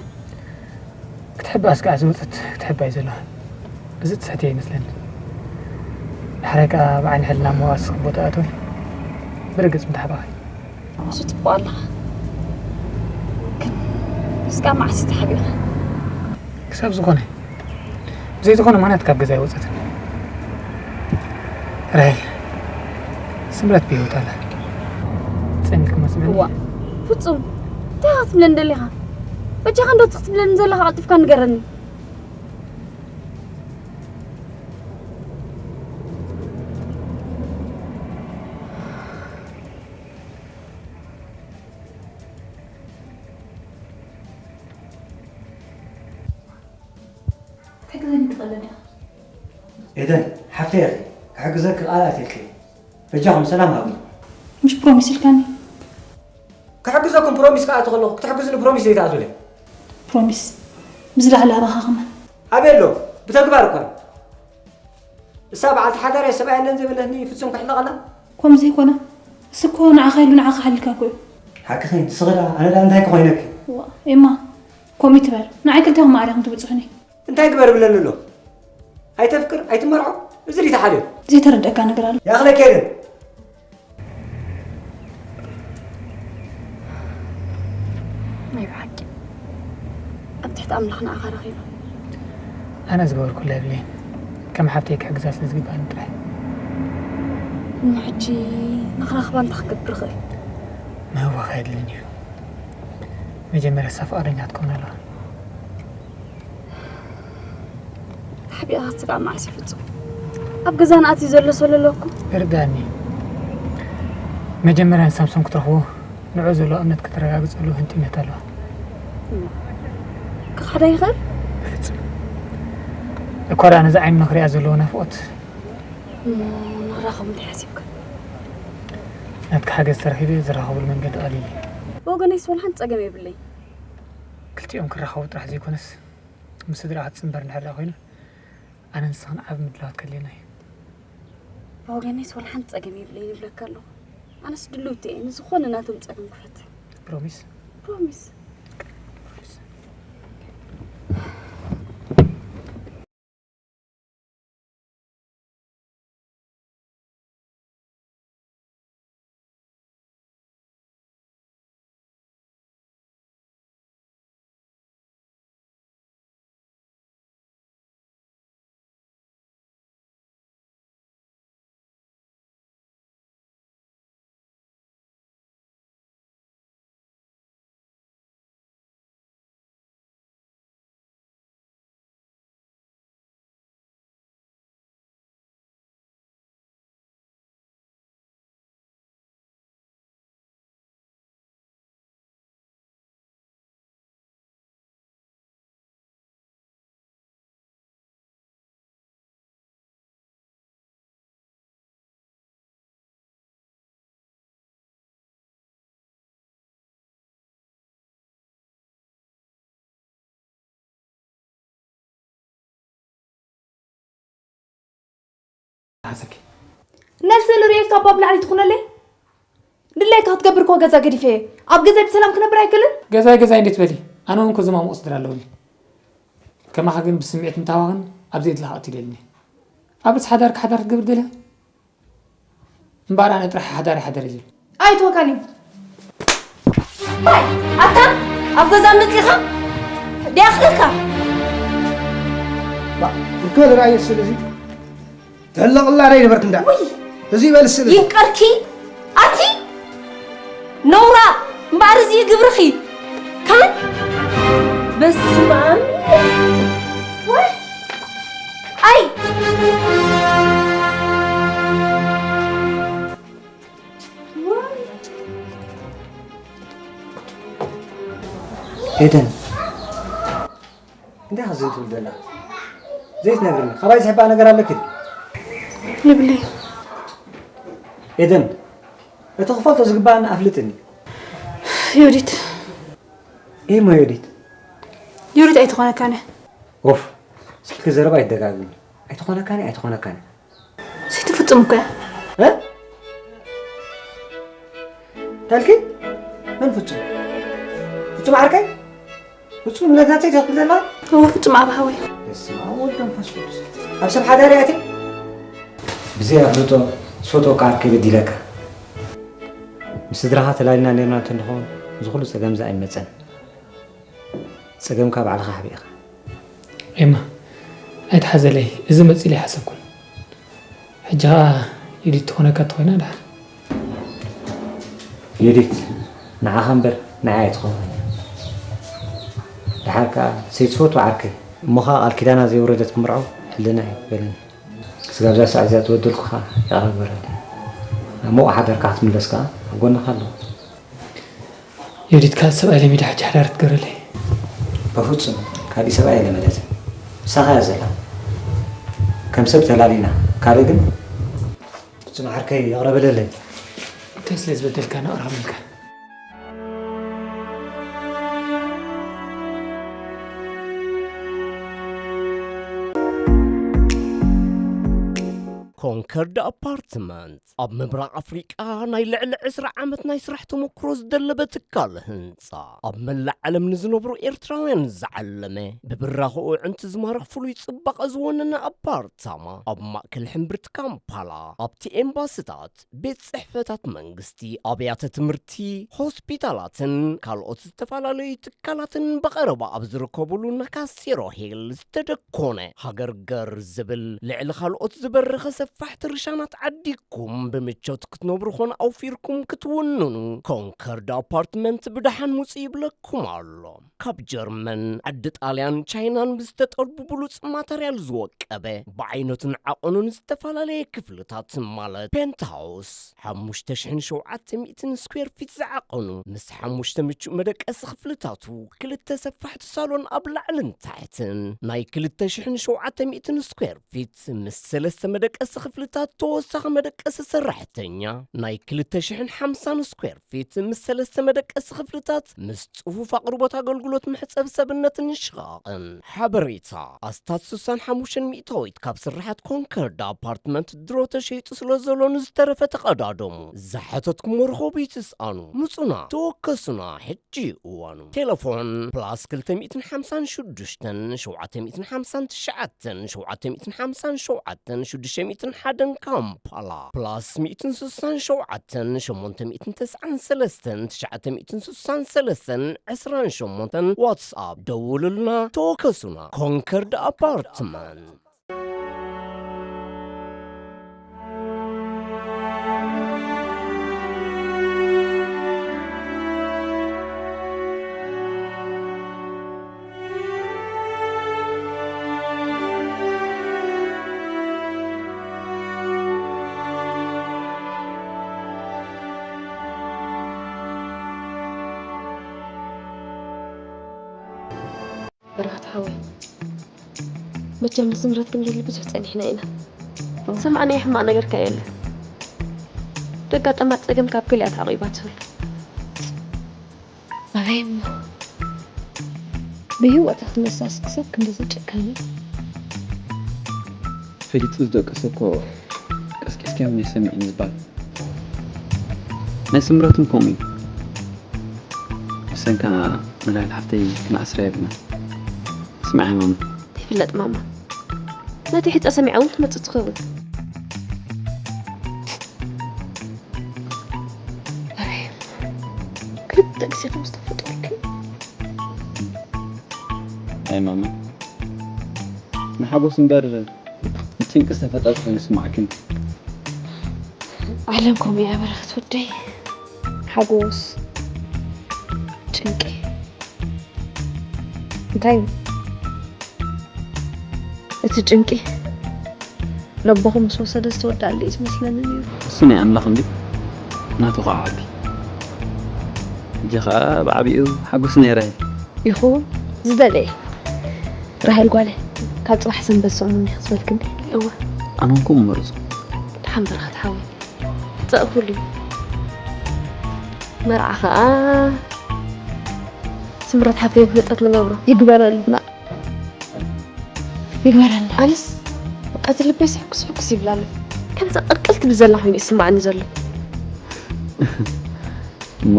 ክትሕባእስ ከኣ ዝወጸት ክትሕባእ እዩ ዘለዋ። እዚ ትስሕትዮ ይመስለኒ። ዳሕራይ ከኣ ብዓይኒ ሕልና ምዋስ ቦታ ኣተወ። ብርግጽ ምተሓባእኺ። እሱ ጽቡቕ ኣለኻ። ግን እስካ መዓስ ተሓቢእኻ? ክሳብ ዝኾነ፣ ብዘይ ዝኾነ ምኽንያት ካብ ገዛ ኣይወጸትን። ራሄል፣ ስምረት ብህይወት ኣላ። ጸኒልኩም ኣስምዕኒ። እዋ፣ ፍጹም፣ እንታይ ኢኻ ክትብለኒ ደሊኻ? በጃኻ እንዶ እቲ ክትብለኒ ዘለኻ ቀልጢፍካ ንገረኒ። ክትሕግዘኒ ትኽእል ዲኻ? ኤደን፣ ሓፍተይ ኢኺ፣ ክሕግዘኪ ቃል ኣትየልኪ። በጃኹም ሰላም ሃቡኒ። ምሽ ፕሮሚስ ኢልካኒ? ክሕግዘኩም ፕሮሚስ ክኣቱ ከለኹ ክትሕግዙኒ ፕሮሚስ ዘይትኣትውለይ? ፕሮሚስ? ብዝለዓለ ኣባኻ ከማን። ኣበይ ኣሎ? ብተግባር እኮ እዩ። እሳ በዓልቲ ሓዳር እየ፣ ሰብኣይ የለን ዘይብለኒ ፍጹም ክሕለቕ ኣላ? ከምኡ ዘይኮነ፣ እሱ እኮ ንዓኻ ኢሉ ንዓኻ ሓሊልካ እኮ እዩ። ሓቅኺ፣ ንስኺ ደኣ፣ ኣነ ደኣ እንታይ ክኾይነኪ? ዋ፣ ኤማ፣ ከምኡ ይትበል። ንዓይ ክልቴኹም ማዕሪኹም ትብጽሑኒ። እንታይ ግበር ብለኒ ኣሎ? ኣይተፍቅር፣ ኣይትመርዖ፣ እዚ ድዩ ተሓልዮ? ዘይተረድአካ ነገር ኣሎ። ይኣኽለኪ የለን። ናይ ብሓቂ ኣብ ትሕቲ ኣምላኽ ንዓኻ ረኺበ። ኣነ ዝገበርኩላ የብለይን። ከም ሓፍተይ ክሕግዛ ስለ ዝግባእኒ ጥራሕ። እሞ ሕጂ ንኽረኽባ እንታይ ክገብር እኽእል? ምህዋኽ ኣየድልን እዩ። መጀመርያ እሳ ፍቓደኛ ክትከውን ኣለዋ። ተሓቢእካ ክትስጋእ መዓስ እዩ ፍጹም? ኣብ ገዛና ኣትዩ ዘሎ ሰለሎ እኮ። ይርድኣኒ። መጀመርያ ንሳምሶን ክትረኽቦ፣ ንዕኡ ዘሎ እምነት ከተረጋግጸሉ ህንጥይነት ኣለዋ። ክኽሕዳ ይኽእል? ብፍጹም። እኳ ደኣ ነዚ ዓይኒ ንኽሪኣ ዘለዎ ናፍቖት። እሞ ንኽራኸቡ እንታይ ሓሲብካ? ናትካ ሓገዝ ተረኺበ ዝራኸቡሉ መንገዲ ቀሊል እዩ። ብወገነይስ ወላ ሓንቲ ጸገም የብለይ። ክልቲኦም ክራኸቡ ጥራሕ ዘይኮነስ፣ ምስ ስድራኣ ክትጽንበር እንድሕር ደኣ ኮይኑ፣ ኣነ ንስኽን ዓቢ ምድላዋት ከድልየና እዩ። ብወገነይስ ወላ ሓንቲ ጸገም የብለይን ይብለካ ኣለኹ። ኣነስ ድልውቲ እየ ንዝኾነ ናቶም ጸገም ክፈትሕ። ፕሮሚስ? ፕሮሚስ። ፕሮሚስ። ሓሰኪ። ነዚ ስእሊ ርእየካ እባ ብላዕሊ ትኹነለይ? ድላይካ ክትገብር እኮ ገዛ ገዲፈ እየ። ኣብ ገዛይ ብሰላም ክነብር ኣይክእልን? ገዛይ ገዛይ እንዴት በሊ? ኣነ እውን ክዝማሙቕ ስድራ ኣለውኒ። ከማኻ ግን ብስምዒት ምትሃዋኽን ኣብ ዘየድልኻ ክትደልኒ። ኣብ ርእሲ ሓዳርካ ሓዳር ክትገብር ደልያ? እምበኣር ኣነ ጥራሕ ሓዳር ሓዳር እዩ ዝብል። ኣይትወካኒ። ኣታ ኣብ ገዛ መጺኻ ዲያኽእካ እንከል ራእየ ስለዚ ትሕለቕላ ናይ ነበርክ እንዳ እዚ ይበል ስለ ይንቀርኪ ኣቲ ነውራ እምበኣር እዚ ግብርኺ ካን በስመ ኣብ ወይ ኣይ ኤደን እንታይ ሓዘን ትብል ዘላ ዘይትነግርኒ ካባይ ዝሕባእ ነገር ኣለኪ ይብለይ ኤደን እቲ ክፈልጦ ዝግባኣኒ ኣፍልጥኒ ዮዲት እሞ ዮዲት ዮዲት ኣይትኾነካነ ኦፍ ስልኪ ዘረባ ኣይደጋግም ኣይትኾነካኒ ኣይትኾነካኒ ሰይቲ ፍጹም እኮ እያ እ? ታልኪ? መን ፍጹም? ፍጹም ዓርከይ? ፍጹም ነጋተይ ትኽክል ዘላ? እወ ፍጹም ኣብ ሃወይ። በስመ ኣብ ወልድ መንፈስ ቅዱስ። ኣብ ሰብ ሓዳር ያቲ? ብዘይ ኣፍልጦ ዝፈትወካ ዓርከይ በዲለካ። ምስ ስድራኻ ተላሊና ነርና እንተንኸውን እዚ ኩሉ ጸገም እዚ ኣይመጸን። ጸገምካ ባዕልኻ ሓቢእኻ። ኤማ ኣይትሓዘለይ እዚ መጺእ ኢለ ኣይሓሰብኩን። ሕጂ ኸኣ ዩዲት ትኾነካ ተኾይና ደሓን። ዩዲት ንዓኻ እምበር ንዓይ ኣይትኸውን። ደሓር ከኣ ሰይትፈቱ ዓርከይ እሞ ኸኣ ቃል ኪዳና ዘይወረደት ክምርዖ ሕልና እዩ በለኒ። ስጋብ እዛ ሰዓት እዚኣ ተበደልኩኻ ይቕረ ግበረለይ። ናብ ምዉቕ ሓዳርካ ክትምለስ ከኣ ኣብ ጎንኻ ኣለኹ። ዮዲት ካልእ ሰብኣይ ለሚዳ ሕጂ ሓዳር ትገብረለይ። በፍጹም ካሊእ ሰብኣይ ኣይለመደትን። ምሳኻ እያ ዘላ። ከም ሰብ ተላሊና ካልእ ግን ፍጹም ዓርከይ ይቕረ በለለይ። እንታይ ስለ ዝበደልካና ይቕረ ክብለልካ። ኮንከርድ ኣፓርትመንት ኣብ ምብራቕ ኣፍሪቃ ናይ ልዕሊ ዕስራ ዓመት ናይ ስራሕ ተመክሮ ዝደለበ ትካል ህንጻ ኣብ መላእ ዓለም ንዝነብሩ ኤርትራውያን ዝዓለመ ብብራኸኡ ኣዕንቲ ዝማርኽ ፍሉይ ጽባቐ ዝወነነ ኣፓርታማ ኣብ ማእከል ሕምብርቲ ካምፓላ ኣብቲ ኤምባስታት ቤት ጽሕፈታት መንግስቲ ኣብያተ ትምህርቲ ሆስፒታላትን ካልኦት ዝተፈላለዩ ትካላትን ብቐረባ ኣብ ዝርከብሉ ናካሴሮ ሂል ዝተደኮነ ሃገርገር ዝብል ልዕሊ ካልኦት ዝበረኸ ሰፋሕቲ ርሻናት ዓዲግኩም ብምቾት ክትነብሩ ኾነ ኣውፊርኩም ክትውንኑ ኮንከርድ ኣፓርትመንት ብደሓን ምጹ ይብለኩም ኣሎ። ካብ ጀርመን፣ ዓዲ ጣልያን፣ ቻይናን ብዝተጠልቡ ብሉጽ ማተርያል ዝወቀበ ብዓይነቱን ዓቐኑን ዝተፈላለየ ክፍልታት ማለት ፔንትሃውስ ሓሙሽተ ሽሕን ሸውዓተ ሚእትን ስኩዌር ፊት ዝዓቐኑ ምስ ሓሙሽተ ምቹእ መደቀሲ ክፍልታቱ ክልተ ሰፋሕቲ ሳሎን ኣብ ላዕልን ታሕትን ናይ ክልተ ሽሕን ሸውዓተ ሚእትን ስኩዌር ፊት ምስ ሰለስተ መደቀሲ ክፍልታት ተወሳኺ መደቀሲ ሰራሕተኛ ናይ ክልተ ሽሕን ሓምሳን ስኩዌር ፊት ምስ ሰለስተ መደቀሲ ክፍልታት ምስ ጽፉፍ ኣቕርቦት ኣገልግሎት መሕጸቢ ሰብነትን ሽቓቕን። ሓበሬታ ኣስታት ስሳን ሓሙሽተን ሚእታዊት ካብ ስርሓት ኮንከርድ ኣፓርትመንት ድሮ ተሸይጡ ስለ ዘሎ ንዝተረፈ ተቐዳደሙ። ዝሓተትኩሞ ርኸቡ ይትስኣኑ። ምጹና፣ ተወከሱና፣ ሕጂ እዩ እዋኑ። ቴሌፎን ፕላስ ክልተ ሚእትን ሓምሳን ሽዱሽተን ሸውዓተ ሚእትን ሓምሳን ትሽዓተን ሸውዓተ ሚእትን ሓምሳን ሸውዓተን ሽዱሽተ ሚእትን ሓደን ካምፓላ ፕላስ ሚእትን ስሳን ሸውዓተን ሸሞንተ ሚእትን ተስዓን ሰለስተን ትሽዓተ ሚእትን ስሳን ሰለስተን ዕስራን ሸሞንተን ዋትስኣፕ ደውሉልና ተወከሱና። ኮንከርድ ኣፓርትመንት። በረኸት ሓወይ፣ መቸም ምስ ዝምረት ክንደሊ ብዙሕ ጸኒሕና ኢና። ዝሰማዕናዮ ሕማቕ ነገርካ የለን። ዘጋጠማ ጸገም ካብ ገሊኣ ተዓቒባ ትብል። ኣበይ እሞ? ብህይወታ ክትነሳስ ክሳብ ክንድዚ ጨካኒ? ፈሊጡ ዝደቀሰ እኮ ቀስቂስካዮም ነይሰምዕን ዝበሃል። ናይ ስምረትን ከምኡ እዩ። ብሰንካ ንላይል ሓፍተይ ክንዓስራ የብልናን። ስምዓያ ማማ። ዘይፍለጥ ማማ። ነቲ ሒጻ ሰሚዓ እውን ክትመጽእ ትኸውን። ኣበይ? ክልተ ጥቅሲ ከም ዝተፈጠርኩ። ኣይ ማማ፣ ንሓጎስ እምበር ንጭንቂ ዝተፈጠረ ኮይኑ ይስማዕክን። ዓለም ከምኡ እያ በረኸት ወደይ። ሓጎስ፣ ጭንቂ። እንታይ እዩ? እቲ ጭንቂ ለቦኹም ምስ ወሰደ ዝተወድኣ ኣለ እዩ ዝመስለኒ ነይሩ። እሱ ናይ ኣምላኽ እንድዩ፣ ናቱ ኸዓ ዓቢ። ሕጂ ኸዓ ብዓቢኡ ሓጎስ ነይረ። ይኹን፣ ዝደለየ። ራሄል ጓለይ፣ ካብ ጽባሕ ሰንበት ስዑሙኒ ክስበልክኒ። እወ። ኣነ እውን ከምኡ መርጹ። ደሓን በረኸት ሓወይ። ጸቕፉሉ። መርዓ ኸኣ ስምረት ሓፍተይ ፍልጠት ንገብሮ። ይግበረልና። ይግበረልና። ኣነስ በቃ እቲ ልበይስ ሕኩስ ሕኩስ ይብል ኣሎ። ከምዛ ቅልቅል ትብል ዘላ ኮይኑ ይስምዓኒ ዘሎ። እሞ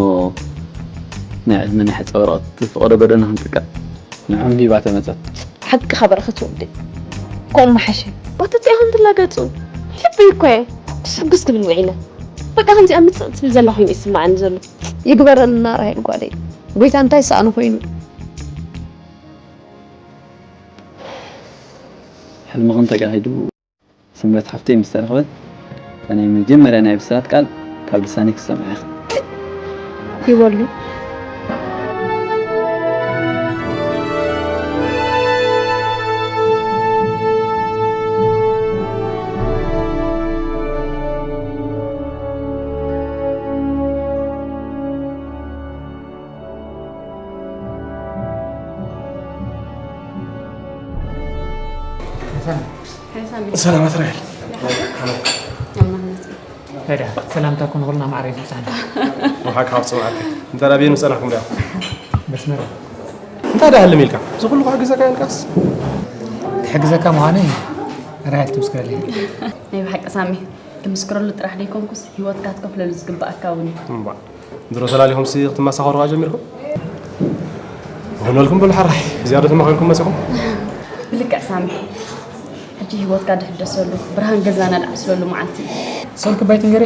ናይ ዕድመ ናይ ሕጸ ወረቐት ፍቐዶ በደና ክንጥቃ ንዕም ሂባ ተመጸት። ሓቅኻ በረኸት ወደይ። ከምኡ ምሓሸ። ዋተት ኢኹም ትላገጹ። ልበይ እኮ እየ። ሕጉስ ክብል ውዒለ። በቃ ከምዚኣ ምጽእ ትብል ዘላ ኮይኑ ይስምዓኒ ዘሎ። ይግበረልና ራሄል ጓለይ። ጎይታ እንታይ ይሰኣኖ ኮይኑ? ሕልምኽን ተጋሂዱ። ስምረት ሓፍተይ ምስ ተረኽበት፣ እታ ናይ መጀመርያ ናይ ብስራት ቃል ካብ ልሳነይ ክትሰምዒ ኢኺ። ይበሉ። ሰላም። ሃይ ሳሚ። ሰላም ኣትራኤል። ኣማን መጽእ። ሄዳ፣ ሰላምታ ኩን ኩልና ማዕረ ይብጻሕና። ወሓካ ካብ ጽምዓት። እንተ ዳብየን ምጸናሕኩም ዲያ? በስመራ። እንታይ ዳ ህልም ኢልካ? እዚ ኩሉ ክሕግዘካ ኢልካስ? ክሕግዘካ ምዃነይ ራሄል ትምስክረለይ። ናይ ብሓቂ ሳሚ፣ ትምስክረሉ ጥራሕ ደይኮንኩስ፣ ህይወትካ ትከፍለሉ ዝግባኣካ እውን እዩ። እምባ። ድሮ ሰላሊኹምሲ ክትመሳኸሩዋ ጀሚርኩም? ይኹነልኩም በሉ ሓራይ። እዚኣ ዶ ተማኺርኩም መጺኹም? ብልክዕ ሳሚ። ሕጂ ህይወትካ ድሕደሰሉ፣ ብርሃን ገዛና ድዓስለሉ መዓልቲ እዩ። ሰልኪ ባይትንገሬ፣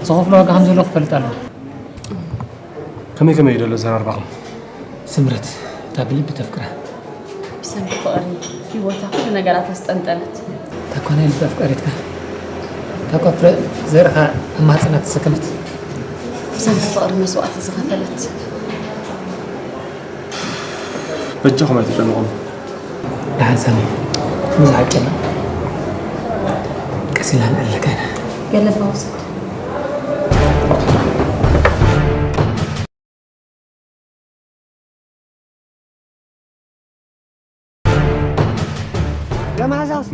ዝኸፍሎ ዋጋ ከም ዘሎ ክፈልጥ ኣለዎ። ከመይ ከመይ እዩ ዘሎ ዘራርባኹም? ስምረት፣ እታ ብልቢ ተፍቅራ። ብሰንኪ ፍቕሪ ህይወታ ኩሉ ነገራታ ዝጠንጠነት። እታ እኳ ናይ ልቢ ኣፍቃሪትካ፣ እታ እኳ ፍረ ዘርእኻ ኣብ ማህጸና ተሰከመት። ብሰንኪ ፍቕሪ መስዋእቲ ዝኸፈለት። በጃኹም ኣይትጨነቑ። ደሓን ሳሚ፣ ብዙሕ ኣይጨነቕ። ቀስ ኢልና ንዕለካ ኢና። ገለባ ውሰድ። ለማዛ ውስጥ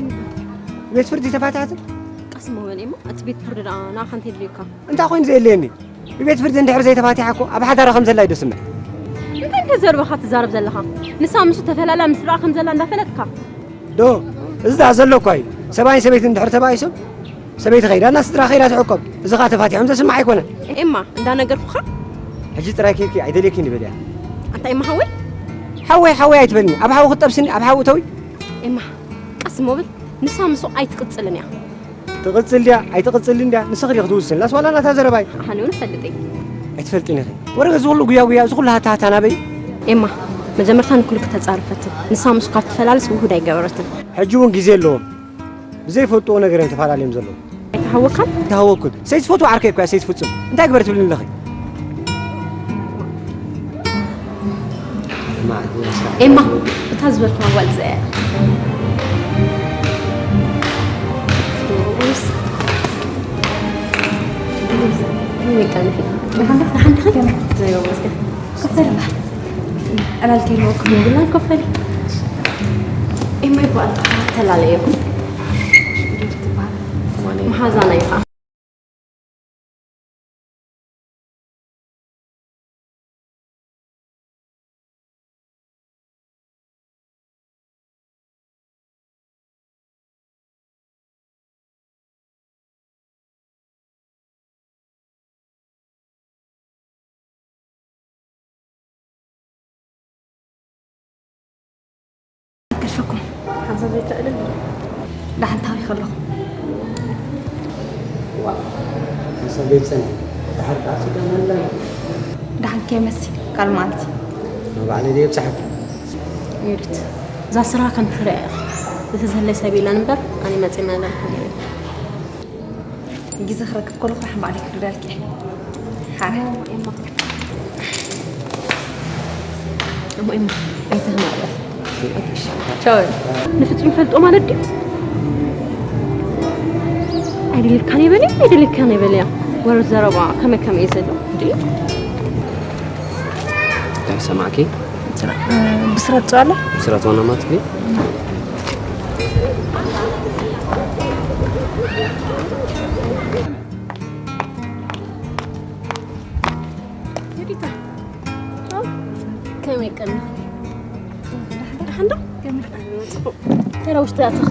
ቤት ፍርድ ተፋታትን ቀስ መበል እሞ እቲ ቤት ፍርዲ ደኣ ንኣኻ እንታይ የድልዩካ? እንታይ ኮይኑ ዘየድልየኒ? ብቤት ፍርዲ እንድሕር ዘይተፋቲሓ እኮ ኣብ ሓዳራ ከም ዘላ እዩ ደስምዕ። እንታይ እንተ ዘርበኻ ትዛረብ ዘለኻ? ንሳ ምስኡ ተፈላላ ምስ ደኣ ከም ዘላ እንዳፈለጥካ? ዶ፣ እዚ ደኣ ዘሎ እኳ እዩ። ሰብኣይን ሰበይትን እንድሕር ተባኢሶም፣ ሰበይቲ ከይዳ፣ እና ስድራ ከይዳ ትዕቆብ። እዚ ኸኣ ተፋቲሖም ዘስምዕ ኣይኮነን። ኤማ፣ እንዳነገርኩኻ? ሕጂ ጥራይ ኬድኪ፣ ኣይደልየኪን ይበልያ። ኣንታ ኤማ ሓወይ? ሓወይ፣ ሓወይ ኣይትበልኒ። ኣብ ሓዊ ክትጠብስኒ፣ ኣብ ሓዊ እተዊ። ኤማ፣ ቀስ እሞ በል። ንሳ ምስኡ ኣይትቕጽልን እያ። ትቕጽል ድያ ኣይትቕጽልን ድያ ንስኺ ዲኺ ትውስኒ። ላስ ዋላ ናታ ዘረባይ። ኣነ እውን እፈልጥ እየ። ኣይትፈልጥን ኢኺ። ወረ እዚ ኩሉ ጉያ ጉያ፣ እዚ ኩሉ ሃታ ሃታ ናበይ? ኤማ፣ መጀመርታ ንኩሉ ክተጻርፈትን። ንሳ ምስ ካብ ትፈላልስ ውሁድ ኣይገበረትን። ሕጂ እውን ግዜ ኣለዎም። ብዘይፈልጥዎ ነገር እዮም ተፈላለዮም ዘለዉ። ኣይተሃወካን? ኣይተሃወኩን። ሰይትፈትዎ ዓርከይ እኮ እያ፣ ሰይትፍጹም። እንታይ ግበር ትብልኒ ኣለኺ? ኤማ፣ እታ ዝበልኩዋ ጓል እዚኣ እያ። ፍሩስ። ከመይ ቀኒኺ? ደሓን ዲኺ? ደሓን ዲኺ? እግዚኣብሔር ይመስገን። ኮፍ በሊ እባ። ዕላል ከይህልወኩም የብልናን፣ ኮፍ በሊ። ኤማ ይበሃል፣ ተላለየኩም። ትበሃል። መሓዛና እዩ ኸዓ። ከሽፈኩም ሓንሳብ ዘይትዕልል። ደሓን ታሪኽ ኣለኹ። ዋእ፣ ሓንሳብ ዘይትጸንሕ። ደሓር ከኣ ስጋ መላ። ደሓን ከይመሲ ካልእ መዓልቲ። ንባዕለይ ድየ ብጽሓኪ? ዮዲት፣ እዛ ስራ ከም ትሪኣ ኢኻ። እቲ ዝህለይ ሰብ የለን እምበር፣ ኣነ መጺእ መለልኩም እየ። ግዜ ክረክብ ከለኹ ርሓን ባዕለይ ክርዳልኪ እየ። ሓራ እሞ እሞ ኣይተህማዕበል። ቻው። ንፍጹም ፈልጦ ማለት ድዩ? ኣይደልካን ይበልያ፣ ኣይደልካን ይበልያ። ወረ ዘረባ ከመይ ከመይ እዩ ዘሎ? ድዩ? እንታይ ሰማዕኪ? ብስራት ጸዋለ ብስራት ዋና ማትኪ? ከመይ ቀና? ደሓን ዶ? ጽቡቕ። ተራ ውሽጢ ኣትኽ።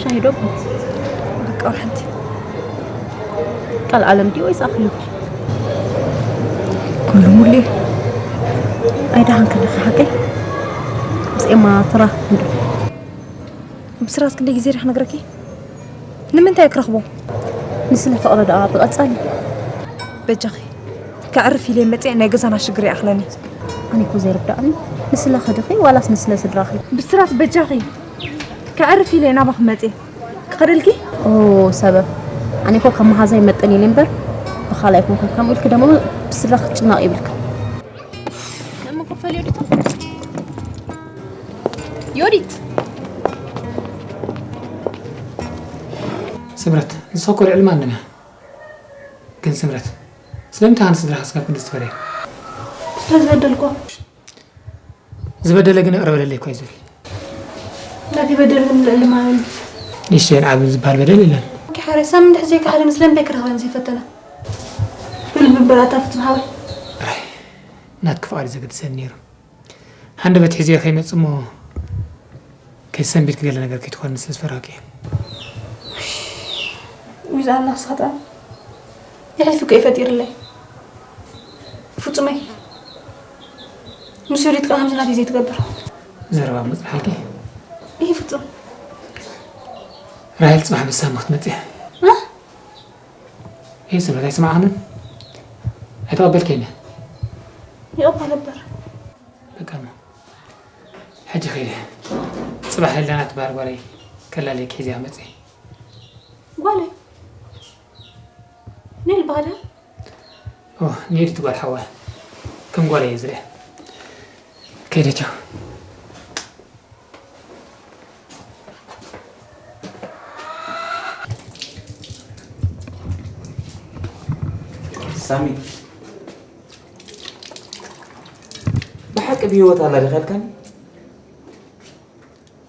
ሻሂ ዶ? በቃ ሓንቲ ቃል ዓለም ድዩ ወይስ ኣኽሊሉ? ኩሉ ሙሉ። ኣይደሓን ከለኻ ሓቀይ? ምስ ኤማ ተራኺብኩም ዶ? ብስራት ክንደይ ግዜ ዲኻ ነግረኪ? ንምንታይ ክረኽቦ? ንስለ ፍቕሪ ደኣ ብቐጻሊ። በጃኺ፣ ከዕርፍ ኢለ መጽየ ናይ ገዛና ሽግር ይኣኽለኒ። ኣነ እኮ ዘይርዳእኒ፣ ንስለ ክድኺ ዋላስ ንስለ ስድራኺ? ብስራት በጃኺ፣ ከዕርፍ ኢለ ናባኺ መጽየ። ክኸደልኪ? ኦ፣ ሰበብ። ኣነ እኮ ከም መሓዛ ይመጥን ኢለ እምበር፣ ብኻልእ ኣይኮንኩን። ከምኡ ኢልኪ ደሞ ብስድራ ክትጭነቕ ይብልካ። ለመክፈል ዮዲት ዮዲት ስምረት፣ ንስኻ እኮ ልዕሊ ማንም እያ። ግን ስምረት፣ ስለምንታይ ኣነ ስድራኻ ስጋብ ክንዲ ዝፈርያ? ስለ ዝበደልኳ። ዝበደለ ግን ይቕረ በለለይ እኮ እዩ ዝብል። ናተይ በደል ግን ልዕሊ ማንም እዩ። ንእሽተይን ዓብን ዝበሃል በደል የለን። ኪ ሓረ ሳምንት ሕዚ ከሓደ ስለምንታይ ክረኽበን ዘይፈተና? ብልቢ እምበር ኣታ ፍጹም ሓወይ። ራይ፣ ናትኪ ፍቓድ እዩ ዘገድሰኒ ነይሩ። ሃንደበት ሒዘዮ ከይመጽእ እሞ ከይሰንቢድኪ ገለ ነገር ከይትኾኒ ስለ ዝፈራሁኪ እየ። ዊዛ ኣላ ክሳጣ የሕሊፉ ከይፈጢርለይ ፍጹመይ ምስ ዮዲት ቃል ከምዚ ናተይ ዘይትገብር ዘረባ መጽናሕኪ ይህ ፍጹም ራሄል ጽባሕ ምሳም ክትመጽእ እያ። እ? ይህ ስምረት ኣይሰማዕኽንን ኣይተቐበልከይን እያ። ይቕበል ነበር በቃ እሞ ሕጂ ከይደ ጽባሕ ህልና ትበሃል ጓለይ ከላለይ ክሒዘያ መጽእ ጓለይ ኔል ባህዳ ኦ ኔዲ ትጓል ሓዋ ከም ጓለይ እየ ዝሪኣ ከይደ ቻው ሳሚ ብሓቂ ብህይወት ኣላ ዲኻ ኢልካኒ?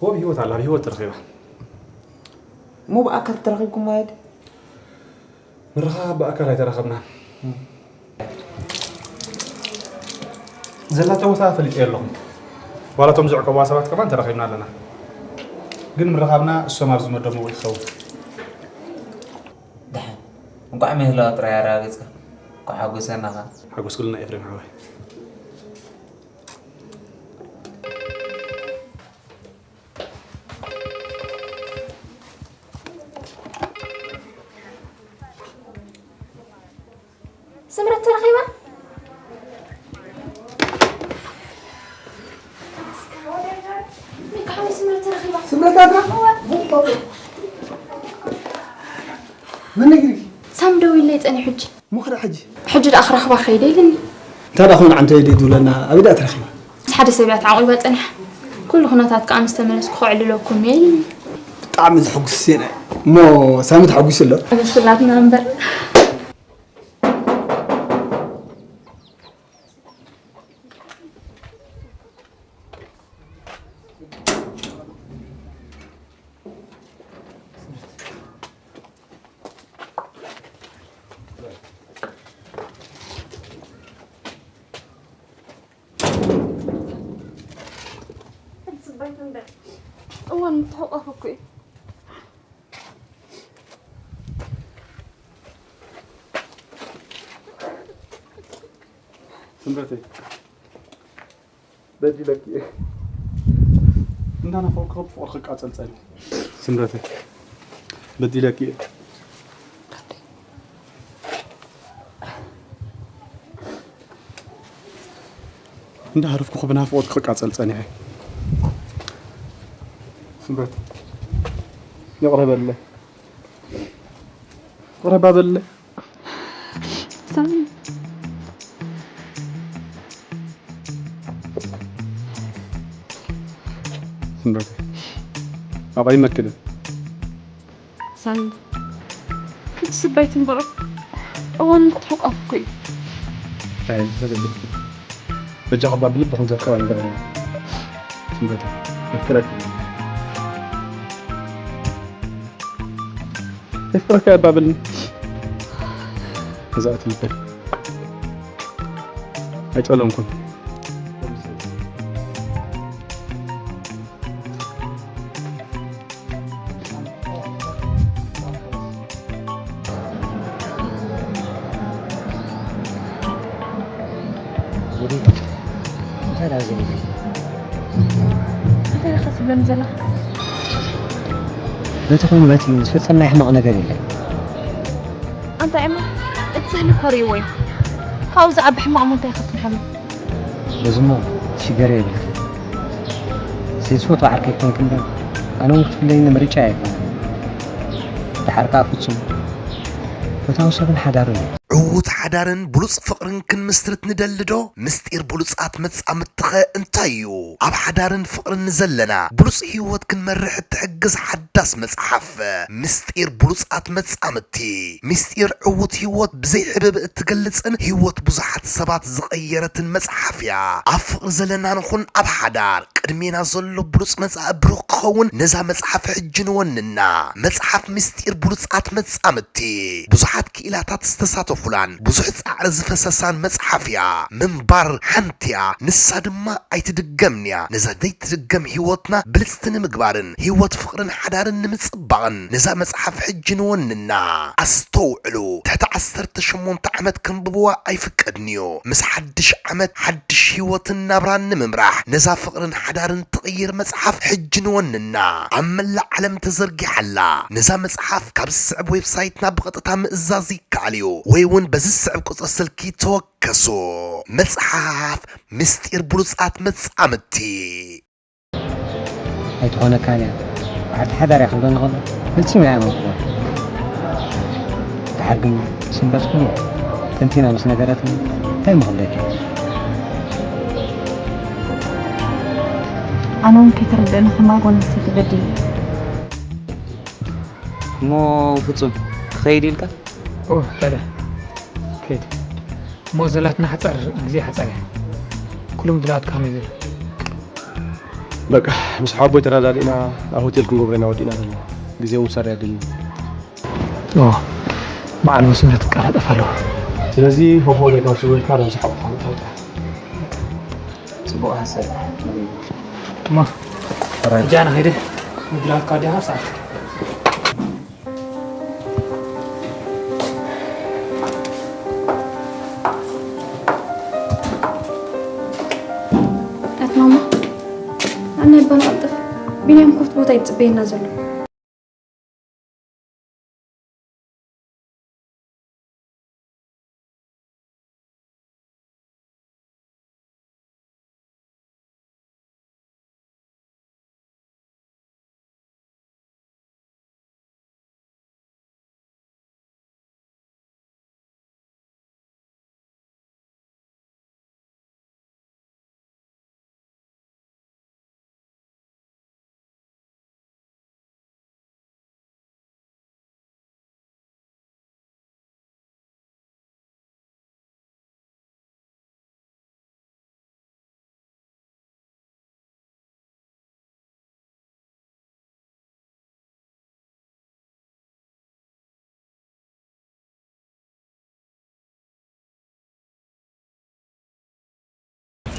እወ ብህይወት ኣላ ብህይወት ተረኺባ። እሞ ብኣካል ተራኺብኩም ማለት? ምርኻብ ብኣካል ኣይተራኸብናን። ዘላቶ ቦታ ፈሊጠዮ ኣለኹ። ዋላ እቶም ዘዕቆብዋ ሰባት ከማን ተራኺብና ኣለና። ግን ምርኻብና እሶም ኣብ ዝመደብዎ ይኸውን። ደሓን እንቋዕ ምህላዋ ጥራይ ኣረጋጊጽካ። እንቋዕ ሓጎሰና ኸኣ። ሓጎስኩልና ኤፍሬም ሓወይ። ስምረት ተረኺባ ሚካሓወይ ስምረት ተረኺባ ስምረት ኣትራ መን ነግሪ ሳም ደው ኢለይ ጸኒሑ ሕጂ ሙኽሪ ሕጂ ሕጂ ደኣ ክረኽባ ከይደ ኢልኒ እንታይ ደኣ ኾን ዓንተ ኢደ ትብለና ኣበይ ደኣ ትረኺባ ምስ ሓደ ሰብ እያ ተዓቂባ ጸኒሓ ኩሉ ኩነታት ከኣ ምስ ተመለስኩ ከዕልለኩም እየ ኢልኒ ብጣዕሚ ዘሐጉስ ዜና እዩ እሞ ሳሚ ተሐጒሱ ኣሎ ኣመስግናትና እምበር እዋን ምትሕቋፍ እኮ እዩ ስምረተይ በዲለኪ እየ። እንዳናፈቅኩ ብፍቅርኺ ክቃጸል ጸኒሐ። ስምረተይ በዲለኪ እየ። እንዳሃረፍኩ ብናፍቖት ክቃጸል ጸኒሐ። ስምረት፣ ይቕረ በለ። ይቕረ ባበለ። ሳሚ። ስምረት፣ ኣባይ መክልን። ሳሚ፣ ክትስባይ ትንበሮ እዋን ክትሕቋፍ እኮ እዩ። ኣይ፣ ሰለቢ። በጃኻ እባ ብልብኹም ዘፍቅራ ንገረኒ። ስምረት፣ የፍቅረኪ። የፍቅረኪ ኣባብልኒ። እዛ እቲ ልበይ። ኣይጠለምኩን። እንታይ ደኣ ዝብል? እንታይ ኢኻ ትብለኒ ዘለኻ? በቲ ኮይኑ በቲ ዝፍጸም ናይ ሕማቕ ነገር የለን። ኣንታ ኤማ፣ እቲ ስእሊ እኮ ርእይዎ እዩ። ካብኡ ዝዓቢ ሕማቕ እሞ እንታይ ኢኻ ትምሓሎ? በዚ እሞ ሽገር የብልክን። ዘይትፈትዎ ዓርከይ ኮንክ እምበር፣ ኣነ እውን ክትፍለይኒ ምርጫ ኣይኮነን። ደሓር ከኣ ፍጹም ፈታዊ ሰብን ሓዳርን እየ። ዕዉት ሓዳርን ብሉጽ ፍቕርን ክንምስርት ንደሊ ዶ? ምስጢር ብሉጻት መጻምድትኸ እንታይ እዩ? ኣብ ሓዳርን ፍቕርን ንዘለና ብሉጽ ህይወት ክንመርሕ እትሕግዝ ሓዳስ መጽሓፍ፣ ምስጢር ብሉጻት መጻምድቲ። ምስጢር ዕዉት ህይወት ብዘይ ሕብእብእ እትገልጽን ህይወት ብዙሓት ሰባት ዝቐየረትን መጽሓፍ እያ። ኣብ ፍቕሪ ዘለና ንኹን ኣብ ሓዳር፣ ቅድሜና ዘሎ ብሉጽ መጻኢ ብሩኽ ክኸውን ነዛ መጽሓፍ ሕጂ ንወንና። መጽሓፍ ምስጢር ብሉጻት መጻምድቲ። ብዙሓት ክኢላታት ዝተሳተፉላን ብዙሕ ጻዕሪ ዝፈሰሳን መጽሓፍ እያ። ምንባር ሓንቲ እያ፣ ንሳ ድማ ኣይትድገምን እያ። ነዛ ዘይትድገም ህይወትና ብልጽቲ ንምግባርን ህይወት ፍቕርን ሓዳርን ንምጽባቕን ነዛ መጽሓፍ ሕጂ ንወንና። ኣስተውዕሉ፣ ትሕቲ ዓሰርተ ሸሞንተ ዓመት ከንብብዋ ኣይፍቀድን እዩ። ምስ ሓድሽ ዓመት ሓድሽ ህይወትን ናብራን ንምምራሕ ነዛ ፍቕርን ሓዳርን ትቕይር መጽሓፍ ሕጂ ንወንና። ኣብ መላእ ዓለም ተዘርጊሓ ኣላ። ነዛ መጽሓፍ ካብ ዝስዕብ ዌብሳይትና ብቐጥታ ምእዛዝ ይከኣል እዩ፣ ወይ እውን በዚ ዝስዕብ ቁጽሪ ስልኪ ተወከሱ። መጽሓፍ ምስጢር ብሉጻት መጻምድቲ። ኣይትኾነካን እያ። በዓልቲ ሓዳር እያ ክንብለኒ ከሎ ፈጺመ እያ መብልዎ። ደሓር ግን ስምረት ኩሉ ተንቲና ምስ ነገረትኒ እንታይ እሞ ክብለኪ? ኣነ እውን ከይተረድአኒ ከማይ ጓል ኣንስተይቲ በዲለ። እሞ ፍጹም ክኸይድ ኢልካ? ኦ፣ በለ። ከይድ። እሞ ዘላትና ሓጻር ግዜ ሓጻር እያ። ኩሉ ምድላዋት ከመይ ዘሎ? በቃ፣ ምስ ሓቦይ ተረዳዲእና ኣብ ሆቴል ክንገብሮ ኢና ወዲእና ዘለና። ግዜ እውን ሳር የድሊ። ኦ፣ በዓል መስመር ትቀላጠፍ ኣለዎ። ስለዚ፣ ሆሆ ጌርካ ሽወልካ፣ ናብ ዝሓቑኻ ምእታው ጥራሕ። ጽቡቕ ሓሳብ። እሞ፣ ሕጂ ኣነ ኸይደ፣ ምድላዋትካ ወዲእኻ ሰዓት። ኣቲ ማማ፣ ኣነ ይባል ቀልጥፍ። ቢንያም ኮፍት ቦታ ይጽበየና ዘሎ።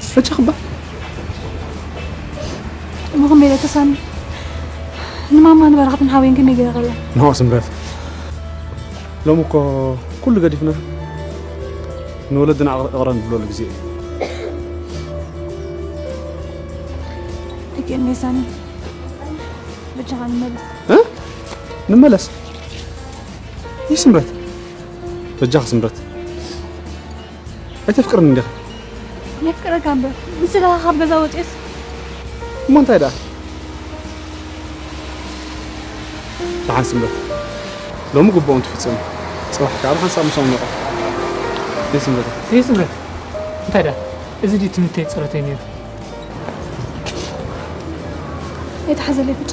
ፈቻኽባ። እሞ ከመይ ኢለ ተሳሚ? ንማማ ንበረኸትን ሓወይን ከመይ ገይረ ከላ? ንሆ ስምረት። ሎሚ እኮ ኩሉ ገዲፍና ንወለድና እቕረ ንብለሉ ግዜ እዩ። ደቂ ሜሳኒ በጃኻ ንመለስ። እ? ንመለስ? ይህ ስምረት። በጃኻ ስምረት። ኣይተፍቅርኒ እንዲኻ? የፍቅረካ እምበር፣ ንስኻ ካብ ገዛ ወፂእስ? እሞ እንታይ ደኣ? ደሓን ስንበት። ሎሚ ግቡኦም ትፍጽም። ጽባሕ ከኣ ብሓንሳብ ምሳኦም ንቐ። ደይ ስንበት። ደይ ስንበት። እንታይ ደኣ? እዚ ድዩ ትምኒተይ ጸሎተይ ነይሩ? ኣይትሓዘለይ ብቻ።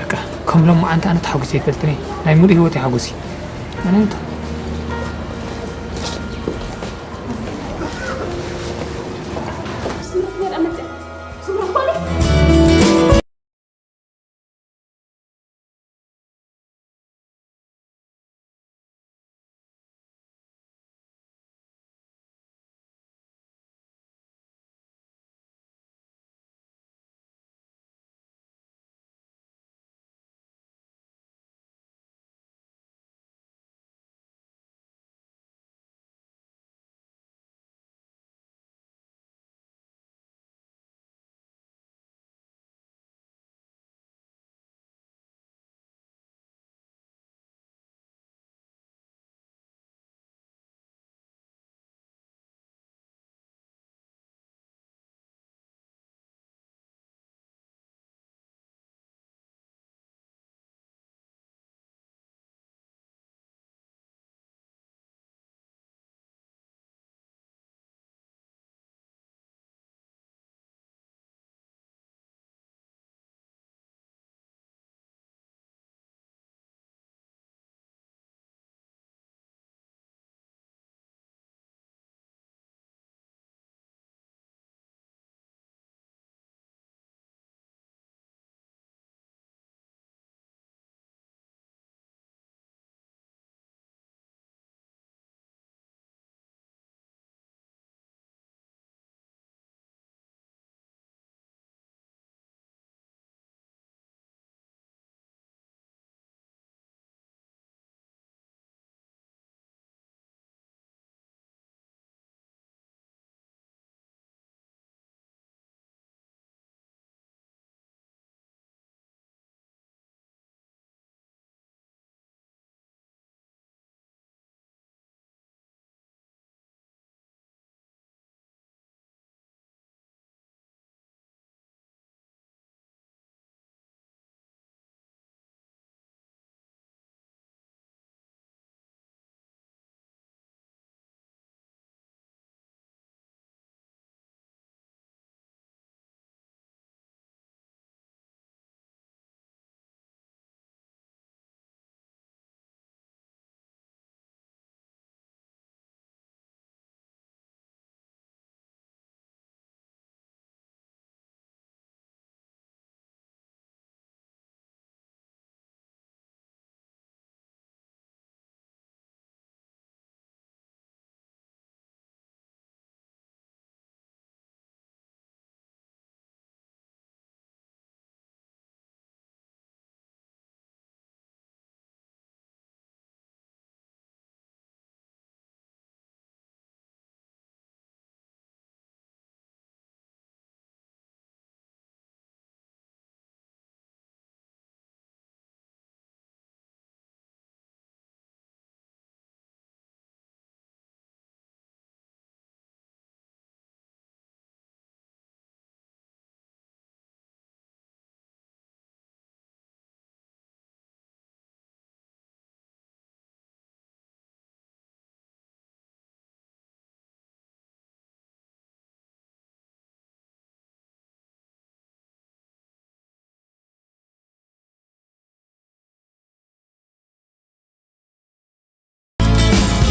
በቃ፣ ከም ሎም መዓንቲ ኣነ ተሓጒሰ ይፈልጥን እየ። ናይ ሙሉእ ህይወተይ ሓጎስ እዩ። ኣነ እንተ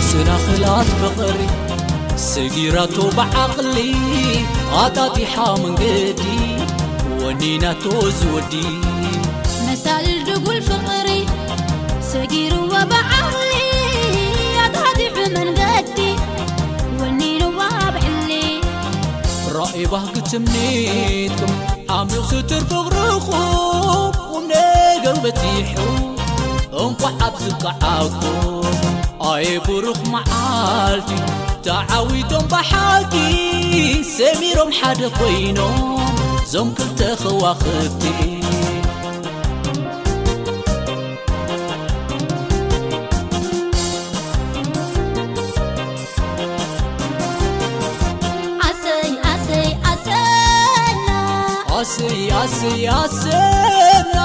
ስናኽላት ፍቕሪ ሰጊራቶ ብዓቕሊ ኣጣጢሓ መንገዲ ወኒናቶ ዝወዲ መሳልል ድጉል ፍቕሪ ሰጊርዋ ብዓቕሊ ኣጣጢሑ መንገዲ ወኒንዋ ብዕሊ ራኢ ባህጊ ትምኒትኩም ዓሚቕ ስቱር ፍቕርኹም ቁም ነገር በጺሑ እንቋዕ ኣብዚ በቃዓኩም ኣየ ብሩኽ መዓልቲ ተዓዊቶም ብሓቂ ሰሚሮም ሓደ ኮይኖም ዞም ክልተ ከዋኽብቲ። ስያ ስያ ስና